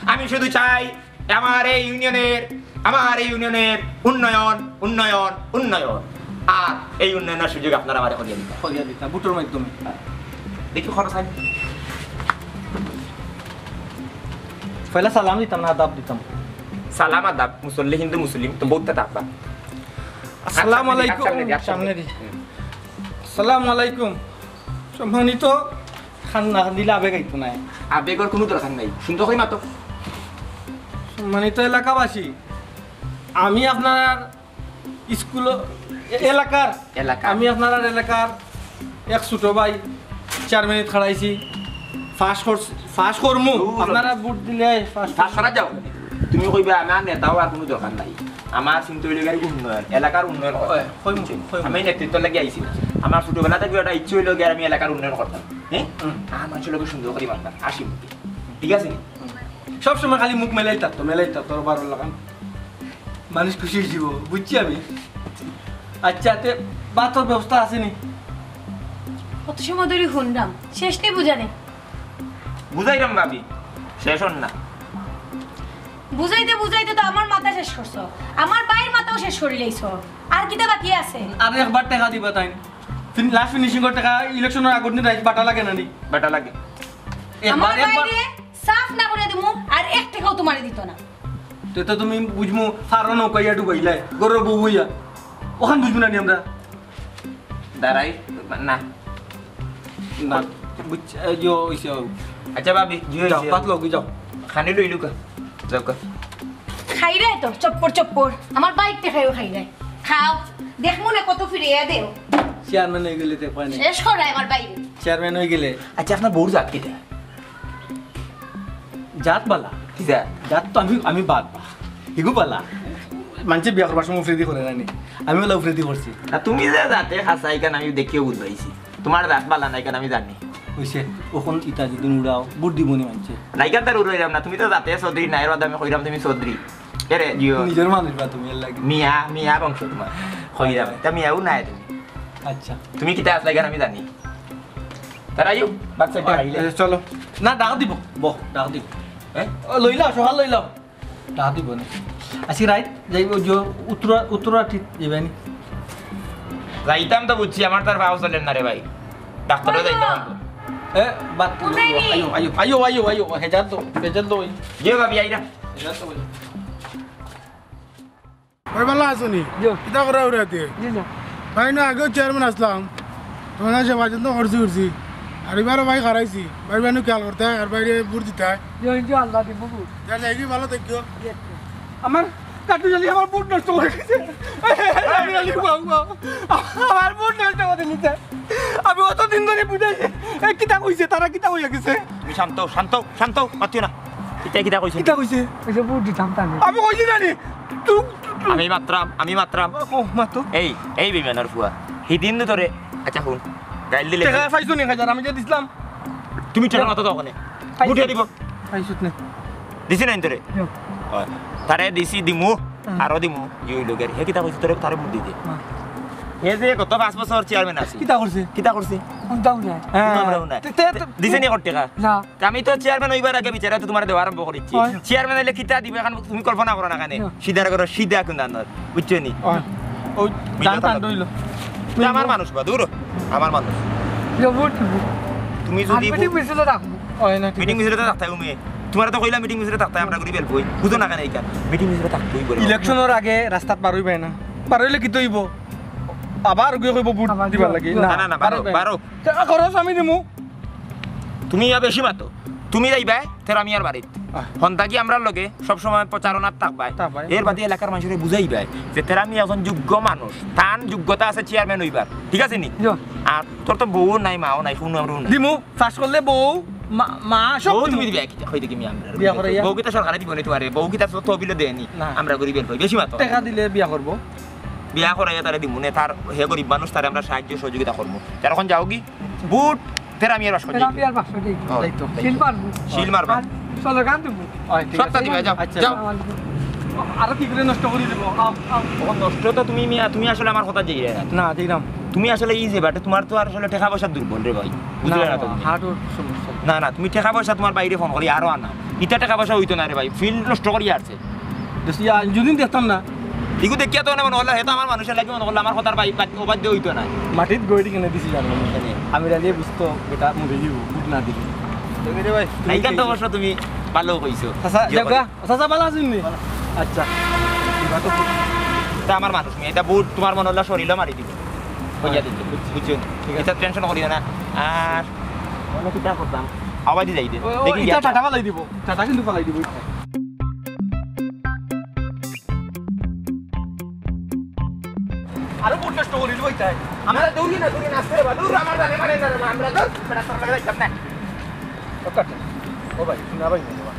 আমি শুধু চাই আমার এই ইউনিয়নের, আমার এই ইউনিয়নের উন্নয়ন, উন্নয়ন, উন্নয়ন। আর এই উন্নয়নের সুযোগ আপনারা আমারে করিয়া দিতা। করিয়া দিতা, ভোটর মাধ্যমে। দেখি খরচ হয়। পয়লা সালাম দিতাম না আদাব দিতাম? সালাম আদাব, মুসল্লি হিন্দু মুসলিম, তো বউতটা থাকবা। আসসালামু আলাইকুম। সামনে দি, সামনে দি। হুম। আসসালামু আলাইকুম। সম্মানিত খান না দিলে আবেগ আইতো না। আবেগর কোনো দরকার নাই, সুন্দর করে মাতো। সম্মানিত এলাকাবাসী, আমি আপনার স্কুল, এ-, এলাকার, এলাকার। আমি আপনার এলাকার এক ছোট ভাই, চেয়ারম্যানিত খাড়াইছি, পাস করছি, পাস করমু। দূর। আপনারা ভোট দিলে পাস পাস করা যাও। তুমি কইবা, "আমার নেতাও আর কোনো দরকার নাই, আমার চিন্তা হইল গিয়ে উন্নয়ন, এলাকার উন্নয়ন করা।" হয়, হয়, বুঝছো? হয়। আমি নেতৃত্ব লাগি আইছি, আমার ছোটবেলা থেকে একটা ইচ্ছে হইল গিয়ে আমি এলাকার উন্নয়ন করতাম। হ্যাঁ? হুম। আর মানুষের লোকে সুন্দর করে মারতাম, আসি মুখে। ঠিক আছে? হুম। সবসময় খালি মুখ মেলাই থাকতো, মেলাই থাকতো, বারো লাগান। মানুষ খুশি হয়ে যাব, বুঝছি আমি। আচ্ছা, তে ভাতর ব্যবস্থা আছে নি? কত সময় ধরি হুনরাম, শেষ নি বুঝানি। বুঝাইরাম ভাবি, শেষ অর না। বুঝাইতে বুঝাইতে তো আমার মাথা শেষ করছো, আমার ভাইর মাথাও শেষ করি লাইছো। আর কিতা বাকি আছে? আর একবার টেকা দিবা তাইন। ফিন-, last finishing অর টেকা, election অর আগর দিন রাইত বাটা লাগে না নি? বাটা লাগে। একবার, আমার একবার। ভাইরে সাফ না করি দিমু, আর এক টেকাও তুমারে দিতো না। তে তো তুমি বুঝমু, ফারো নৌকাইয়া ডুবাইলাই, গরু বউইয়া। অখান বুঝমু না নি আমরা? দাঁড়াই, না। না, বুঝ-, এই যে অইছে। আচ্ছা ভাবি, জি যাও, অইছে। ভাত লও, যাও। খানি লইলুকা। যাওকা। খাইরায় তো, চপ্পর চপ্পর। আমার ভাইর টেকায়ও খাইরায়। খাও, দেখমু না কত ফিরাইয়া দেও। চেয়ারম্যান অইগেলে তে উপায় নাই। শেষ করায় আমার ভাইরে। চেয়ারম্যান অইগেলে। আচ্ছা, আপনার বউর জাত কিতা? জাত বালা। কি জাত? জাত তো আমি, আমি বাদ বা। হিগু বালা। মানষে বিয়া করবার সময় উফরেদি করে না নি? আমি অলা উফরেদি করছি। না, তুমি যে জাতে খাসা, ইখান আমি দেখিও বুঝাইছি। তুমার জাত বালা না, ইখান আমি জানি। অইছে, অখন ইতা যদি উড়াও, ভোট দিবো নি মানষে? না, ইখান তার উড়াইলাম না, তুমি তো জাতে চৌধুরী না, এর বাদে আমি কইরাম তুমি চৌধুরী। এরে, জিও। নিজর মানুষ বা তুমি, এর লাগি। মিয়া, মিয়া বংশ তুমার। কইরাম, তা মিয়াও নায় তুমি। আচ্ছা। তুমি কিতা আছলা, ইখান আমি জানি। তার আইও, বাক সাইডে আইলে। এ, চলো। না, ডাক দিবো। বহ, ডাক দিবো। হ্যাঁ? ও, লইলাও, সকাল লইলাও। ডাক দিবো নি? আজকে রাইত যাইবো যে উত্তরা, উত্তরা ঠিক যাইবে নি? যাইতাম তো বুঝছি, আমার তার পাও চলের না রে ভাই। ডাক্তারও যাইতাম অইবো। এ, বাদ দিও। কোথায় নি? আইও, আইও, আইও, আইও, আইও, হেজার দো, হেজার দো। জি ভাবি, আইরা। হেজার দো, আইও। ভাই, ভালা আছো নি? জি। কিতা করা উড়াতে? জি, জি। ভাই, না, আগেও চেয়ারম্যান আছলাম। তুমার সাথে সেবা যত্ন করছি, করছি। আর এবারও ভাই খারাইছি। ভাই, ভাই, খেয়াল করতে হয়, আর ভাইরে ভোট দিতে হয়। জি, জি, আল্লাহ দিব ভোট। যা যাই কি, ভালো থাকিও। জি, আচ্ছা। আমার কাটু জালি আমার ভোট নষ্ট করি দিছে। আমি আলি বাবা, আমার ভোট নষ্ট করি দিছে। আমি অতদিন ধরি বুঝাইছি। এ, কিতা কইছে? তারা কিতা কইয়া গেছে? তুমি শান্ত, শান্ত, শান্ত, মাতিও না। ইতা কিতা কইছে? কিতা কইছে? কইছে ভোট দিতাম তা নি। আমি কইছি না নি? তু-, তু-, তু-, আমি মাতরাম, আমি মাতরাম। ও, মাতো। এই, এই বেইমানর ফুয়া। হিদিন দু তোরে, আচ্ছা, হুন। গাইল দিলে টেকা পাইছো নি হাজার? আমি যে দিছলাম। তুমি টেকা মাতো তো ওখানে। পাইছো। ভোট দিব। পাইছো না। দিছি না তোরে? না। ওই, তারে দিছি দিমু, হুম। আরো দিমু। ইউ লোকের। হে কিতা কইছে তোরে, তারে ভোট দিতে? হ্যাঁ। হে যে গত পাঁচ বছর চেয়ারম্যান আছে। কিতা করছে? কিতা করছে? কোনটাও নাই। হ্যাঁ। কোনটাও নাই। তে, তে, তে, দিছে নি কত টেকা? না। তে আমি তো চেয়ারম্যান অইবার আগে বিচারে তো তুমারে দেওয়া আরম্ভ করিছি। হয়। চেয়ারম্যান অইলে কিতা দিবে, এখন তুমি কল্পনা করো না কেনে? না। সিধা করো, সিধা কোন দান, বুঝছো নি? হয়। ও মিঠা দান থাকো। টান রইলো। তে আমার মানুষ বা, দূর, আমার মানুষ। ইয়ে, ভোট দিব। তুমি যদি আমি মিটিং মিছিলে থাকবো। হয় না, ঠিক মিটিং আছে। মিছিলে তো থাকতায় তুমি। তুমারে তো কইলাম মিটিং মিছিলে থাকতায়, আমরা করি বেলবই। বুঝো না কেনে ইখান? মিটিং মিছিলে থাকতোই বলে। ইলেকশনর আগে রাস্তাত বার অইবায় না। বার অইলে কিতা অইবো? আবার গিয়া কইবো ভোট আবার দিবার দিও। লাগি। না, না, না, না, বার বারো, অইবায় না। বারো। তে খরচ আমি দিমু। তুমি ইয়া বেশি মাতো। তুমি যাইবায় তেরা মিয়ার বাড়িত। আহ। হন্তা কি আমরার লগে সব সময় প্রচারণাত থাকবায়। থাকবায়। এর বাদে এলাকার মানষরে বুঝাইবায় যে তেরা মিয়া একজন যোগ্য মানুষ, তান যোগ্যতা আছে চেয়ারম্যান অইবার, ঠিক আছে নি? জি। আর তোর তো বউও নাই, মাও নাই, কোনো আমরাও নাই। দিমু, পাস করলে বউ, মা, মা সব বউ দিমু। তুমি দিবায় কিতা? কই দেখি মিয়া আমরা বিয়া করাইয়া। বউ কিতা সরকারে দিব নি তুমারে? বউ কিতা তো তহবিলো দেয় নি? না। আমরা গরিবের বউ, বেশি মাতো। টেকা দিলে বিয়া করবো। বিয়া করাইয়া তারে দিমু নে, তার, হে গরিব মানুষ, তারে আমরা সাহায্য সহযোগিতা করমু। যার অখন যাওগি, ভোট, তেরা মিয়ার বাক্স তেরা দিবি। মিয়ার বাক্স দিবি, ও, যাইতো। তাই তো। সিল মারমু। সিল মারবা। আর চলো গান দিমু। হয়, ঠিক সবটা আছে। দিবা, যাও, আচ্ছা, যাও। আসসালামু আলাইকুম। আরো কি করে নষ্ট করি দিবো? আও, আও। ও, নষ্ট তো তুমি মিয়া, তুমি আসলে আমার কথা যেই না। না, যেই না। তুমি আসলে ই যে বাটে, তুমার তো আর আসলে টেকা পয়সা দুর্বল রে ভাই। বুঝলে না, না তো তুমি। হার্টর সমস্যা। না, না, তুমি টেকা পয়সা তুমার ভাইরে ফোন করি আরো আনা। ইতা টেকা পয়সা অইতো না রে ভাই, ফিল্ড নষ্ট করি আরছে। বেশি আর যদি দেখতাম না। ইগু দেখিয়া তো মনে হলো, হে তো আমার মানুষের লাগি মনে করলো, আমার কথার ভাই, ভাই, অবাধ্য অইতো না। মাটিত গইটি কেনে দিছি জানো না? আমি রালিয়ে বুঝতো, বেটা মরে যাইবো, ভোট না দিলে। দেখি রে ভাই, তুমি এইখান তো অবশ্য তুমি ভালো কইছো। চাচা, জিও যাও গা। চাচা, ভালো আছেন নি? আচ্ছা। তা আমার মানুষ নি, ইটা ভোট তুমার মনে হলো শরীরও মারি দিব। কইয়া দিতে, বুঝছো? ঠিক আছে। ইটা টেনশন করিও না। আর মানে কিতা করতাম? আওয়াজই যাই দে। ও, ও, দেখি ইটা গিয়া। টাটা ফালাই দিব। টাটা কিন্তু ফালাই দিব। আরো ভোট নষ্ট করি দিব ইটায়। আমরা দৌড়ি না, দৌড়ি না, আস্তে রে বা, দৌড়, আমার জানে মারে না রে বা, আমরা দৌড়, বেটা, তোর লগে যাইতাম না। ও কাটে। ও ভাই, শুনা ভাই, বাবা।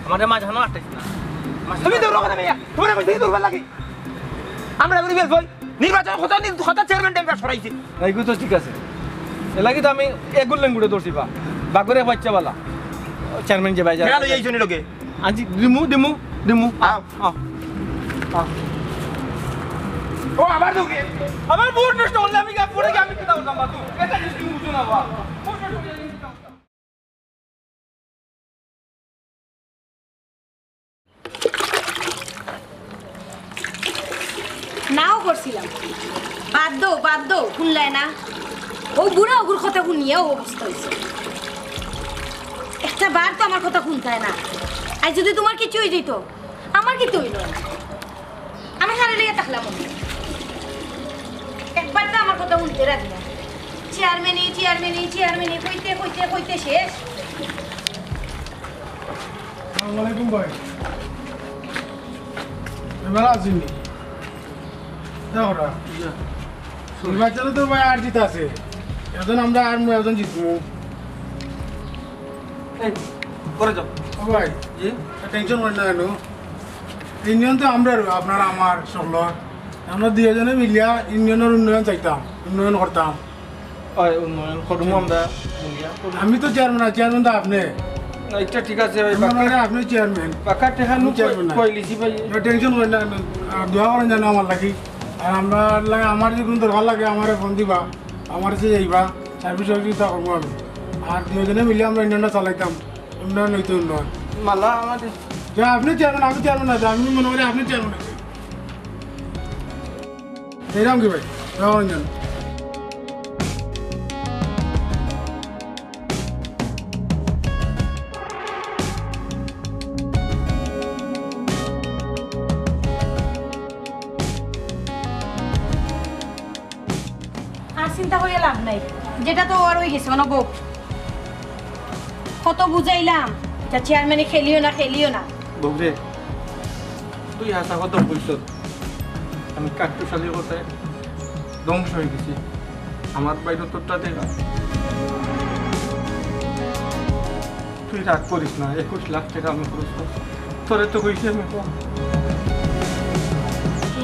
আমারে মাঝখানো আটকাইস না। তুমি দৌড়ো কথা মিয়া, তুমারে কইছি দৌড়বার লাগি। আমরা বলি বেশ ভাই, নির্বাচন কথা নি-, কথা চেয়ারম্যান টাইম সরাইছি। না, এগু তো ঠিক আছে। এর লাগি তো আমি এগুর লেঙ্গুড়ে ধরছি বা। বাগরে বাচ্চা বালা। চেয়ারম্যান যে ভাই যা। কেন লই আইছো নি লগে? আজি দিমু, দিমু, দিমু। আও। আও। আও। ও, আবার ঢুকে। আমার ভোট নষ্ট করলে আমি গা-, পরে গিয়ে আমি কিতা করতাম, বাতু? এটা জিনিস তুমি বুঝো না, বাবা। নাও করছিলাম। বাদ দেও, বাদ দেও, হুনলায় না। ও বুড়া ওগুর কথা হুনিয়া ও অবস্থা অইছে। একটা বার তো আমার কথা হুনতায় না। আইজ যদি তুমার কিচ্ছু অই যাইতো, আমার কিতা অইলো? আমি হারে লইয়া থাকলাম অনে। একবার তো আমার কথা হুনতে রাজি না। চেয়ারম্যানি, চেয়ারম্যানি, চেয়ারম্যানি কইতে, কইতে, কইতে শেষ। আসসালামু আলাইকুম ভাই। এবার আসেনি। দেখো না। নির্বাচনে তো ভাই আর জিত আছে। একজন আমরা আর একজন জিতমু। এই, করে যাও। ও ভাই, জি? টেনশন করেন না কেন? ইউনিয়ন তো আমরার, আপনার আমার সকলর। আমরা দুইজনে মিলিয়া ইউনিয়নের উন্নয়ন চাইতাম, উন্নয়ন করতাম। ওই উন্নয়ন করবো আমরা মিলিয়া। আমি তো চেয়ারম্যান, আর চেয়ারম্যান তো আপনি। না, এটা ঠিক আছে ভাই, আমার বাক্কা, মানে আপনি চেয়ারম্যান। বাক্কা টেকা আমি নু চেয়ারম্যান না। কইলিছি ভাই। না, টেনশন করেন না, আর দোয়া করেন যেন আমার লাগি। আর আমরা লাগে, আমার যদি কোনো দরকার লাগে, আমারে ফোন দিবা, আমার কাছে যাইবা, সার্ভিস সহযোগিতা করবো আমি। আর দুইজনে মিলে আমরা ইউনিয়নটা চালাইতাম। উন্নয়ন হইতে উন্নয়ন। মালা আমাদের। যে আপনি চেয়ারম্যান, আমি চেয়ারম্যান না, আমি মনে করি আপনি চেয়ারম্যান আছেন। এইরকম কি ভাই? রামাঞ্জন। আর চিন্তা করিয়া লাভ নাই, যেটা তো অওয়ার অই গেছে, অনো বউক। কত বুঝাইলাম, ইটা চেয়ারম্যানে খেলিও না, খেলিও না। বউরে, তুই হাছা কথা কইছস। আমি কাট্টুশালীর কথায় ধ্বংস অই গেছি। আমার বাইরে তোরটা দেখা। তুই রাগ করিস না, একুশ লাখ টেকা আমি খরচ করছি। তোরে তো কইছি আমি কম।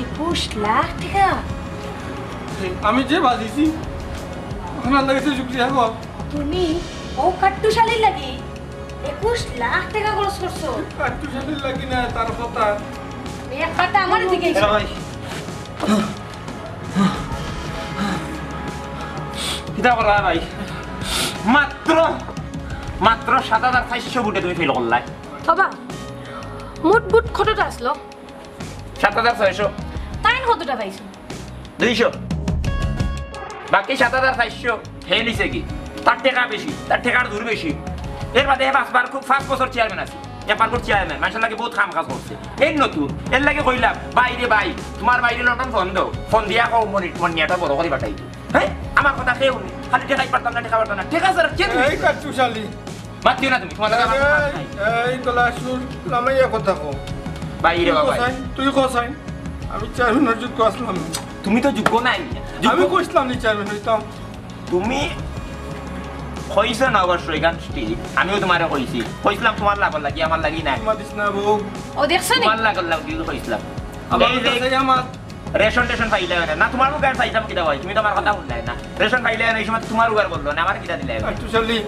একুশ লাখ টেকা? আমি যে বাজিছি, আপনার লাগি তো শুক্রিয়া গো। তুমি ও কাট্টুশালীর লাগি একুশ লাখ টেকা খরচ করছো? কাট্টুশালীর লাগি না, তার কথা। এক কথা আমার দিকে এরা ভাই। কিতা করলা ভাই? মাত্র, মাত্র সাত হাজার চাইরশো ভোটে তুমি ফেল করলায়। বাবা, মোট ভোট কতটা আসলো? সাত হাজার ছয়শো। তাইন কতটা পাইছো? দুইশো। বাকি সাত হাজার চাইরশো হে নিছে কি? তার টেকা বেশি, তার টেকার দূর বেশি। এর বাদে হে পাঁচবার খুব পাঁচ বছর চেয়ারম্যান আছে। এরপর চেয়ারম্যান, মানষর লাগি বউত কাম কাজ করছে। এই নতুন, এর লাগি কইলাম, "ভাইরে ভাই, তুমার ভাইরে লটন ফোন দেও, ফোন দিয়া কও মনি-, মনিয়াটা বড় করি পাঠাই দিও।" হ্যাঁ? আমার কথা কেউ নেই, খালি টেকাই পারতাম না, টেকা পারতাম না, টেকা ছাড়া কে তুমি? এই কাট্টুশালী। মাতিও না তুমি, তুমার লগে আমার মাত নাই। এই গলা সুর লামাইয়া কথা কও। ভাইরে তুই বাবা। কসাই, তুই কসাই। আমি চেয়ারম্যানর যোগ্য আছলাম না। তুমি তো যোগ্য নাই। যোগ্য আমি কইছলাম নি চেয়ারম্যান অইতাম। তুমি কইছো না অবশ্য ইখান ঠিক। আমিও তুমারে কইছি। কইছলাম তুমার লাগর লাগি, আমার লাগি নাই। মাতিস না বউক। ও দেখছো নি? তুমার লাগর লাগি কইছলাম। আমার এই যে কথা আমার রেশন টেশন পাইলায় না। না, তুমার উগার চাইতাম কিতা ভাই? তুমি তো আমার কথা হুনলায় না। রেশন পাইলায় না, এই সময় তুমার উগার করলো না, আমারে কিতা দিলায়? কাট্টুশালী,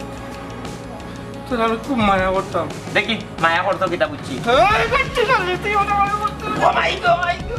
তোরে আমি খুব মায়া করতাম। দেখি, মায়া করতো কিতা বুঝছি। এই কাট্টুশালী, তুই ওটা মায়া করতে ও মাই গো, মাই গো।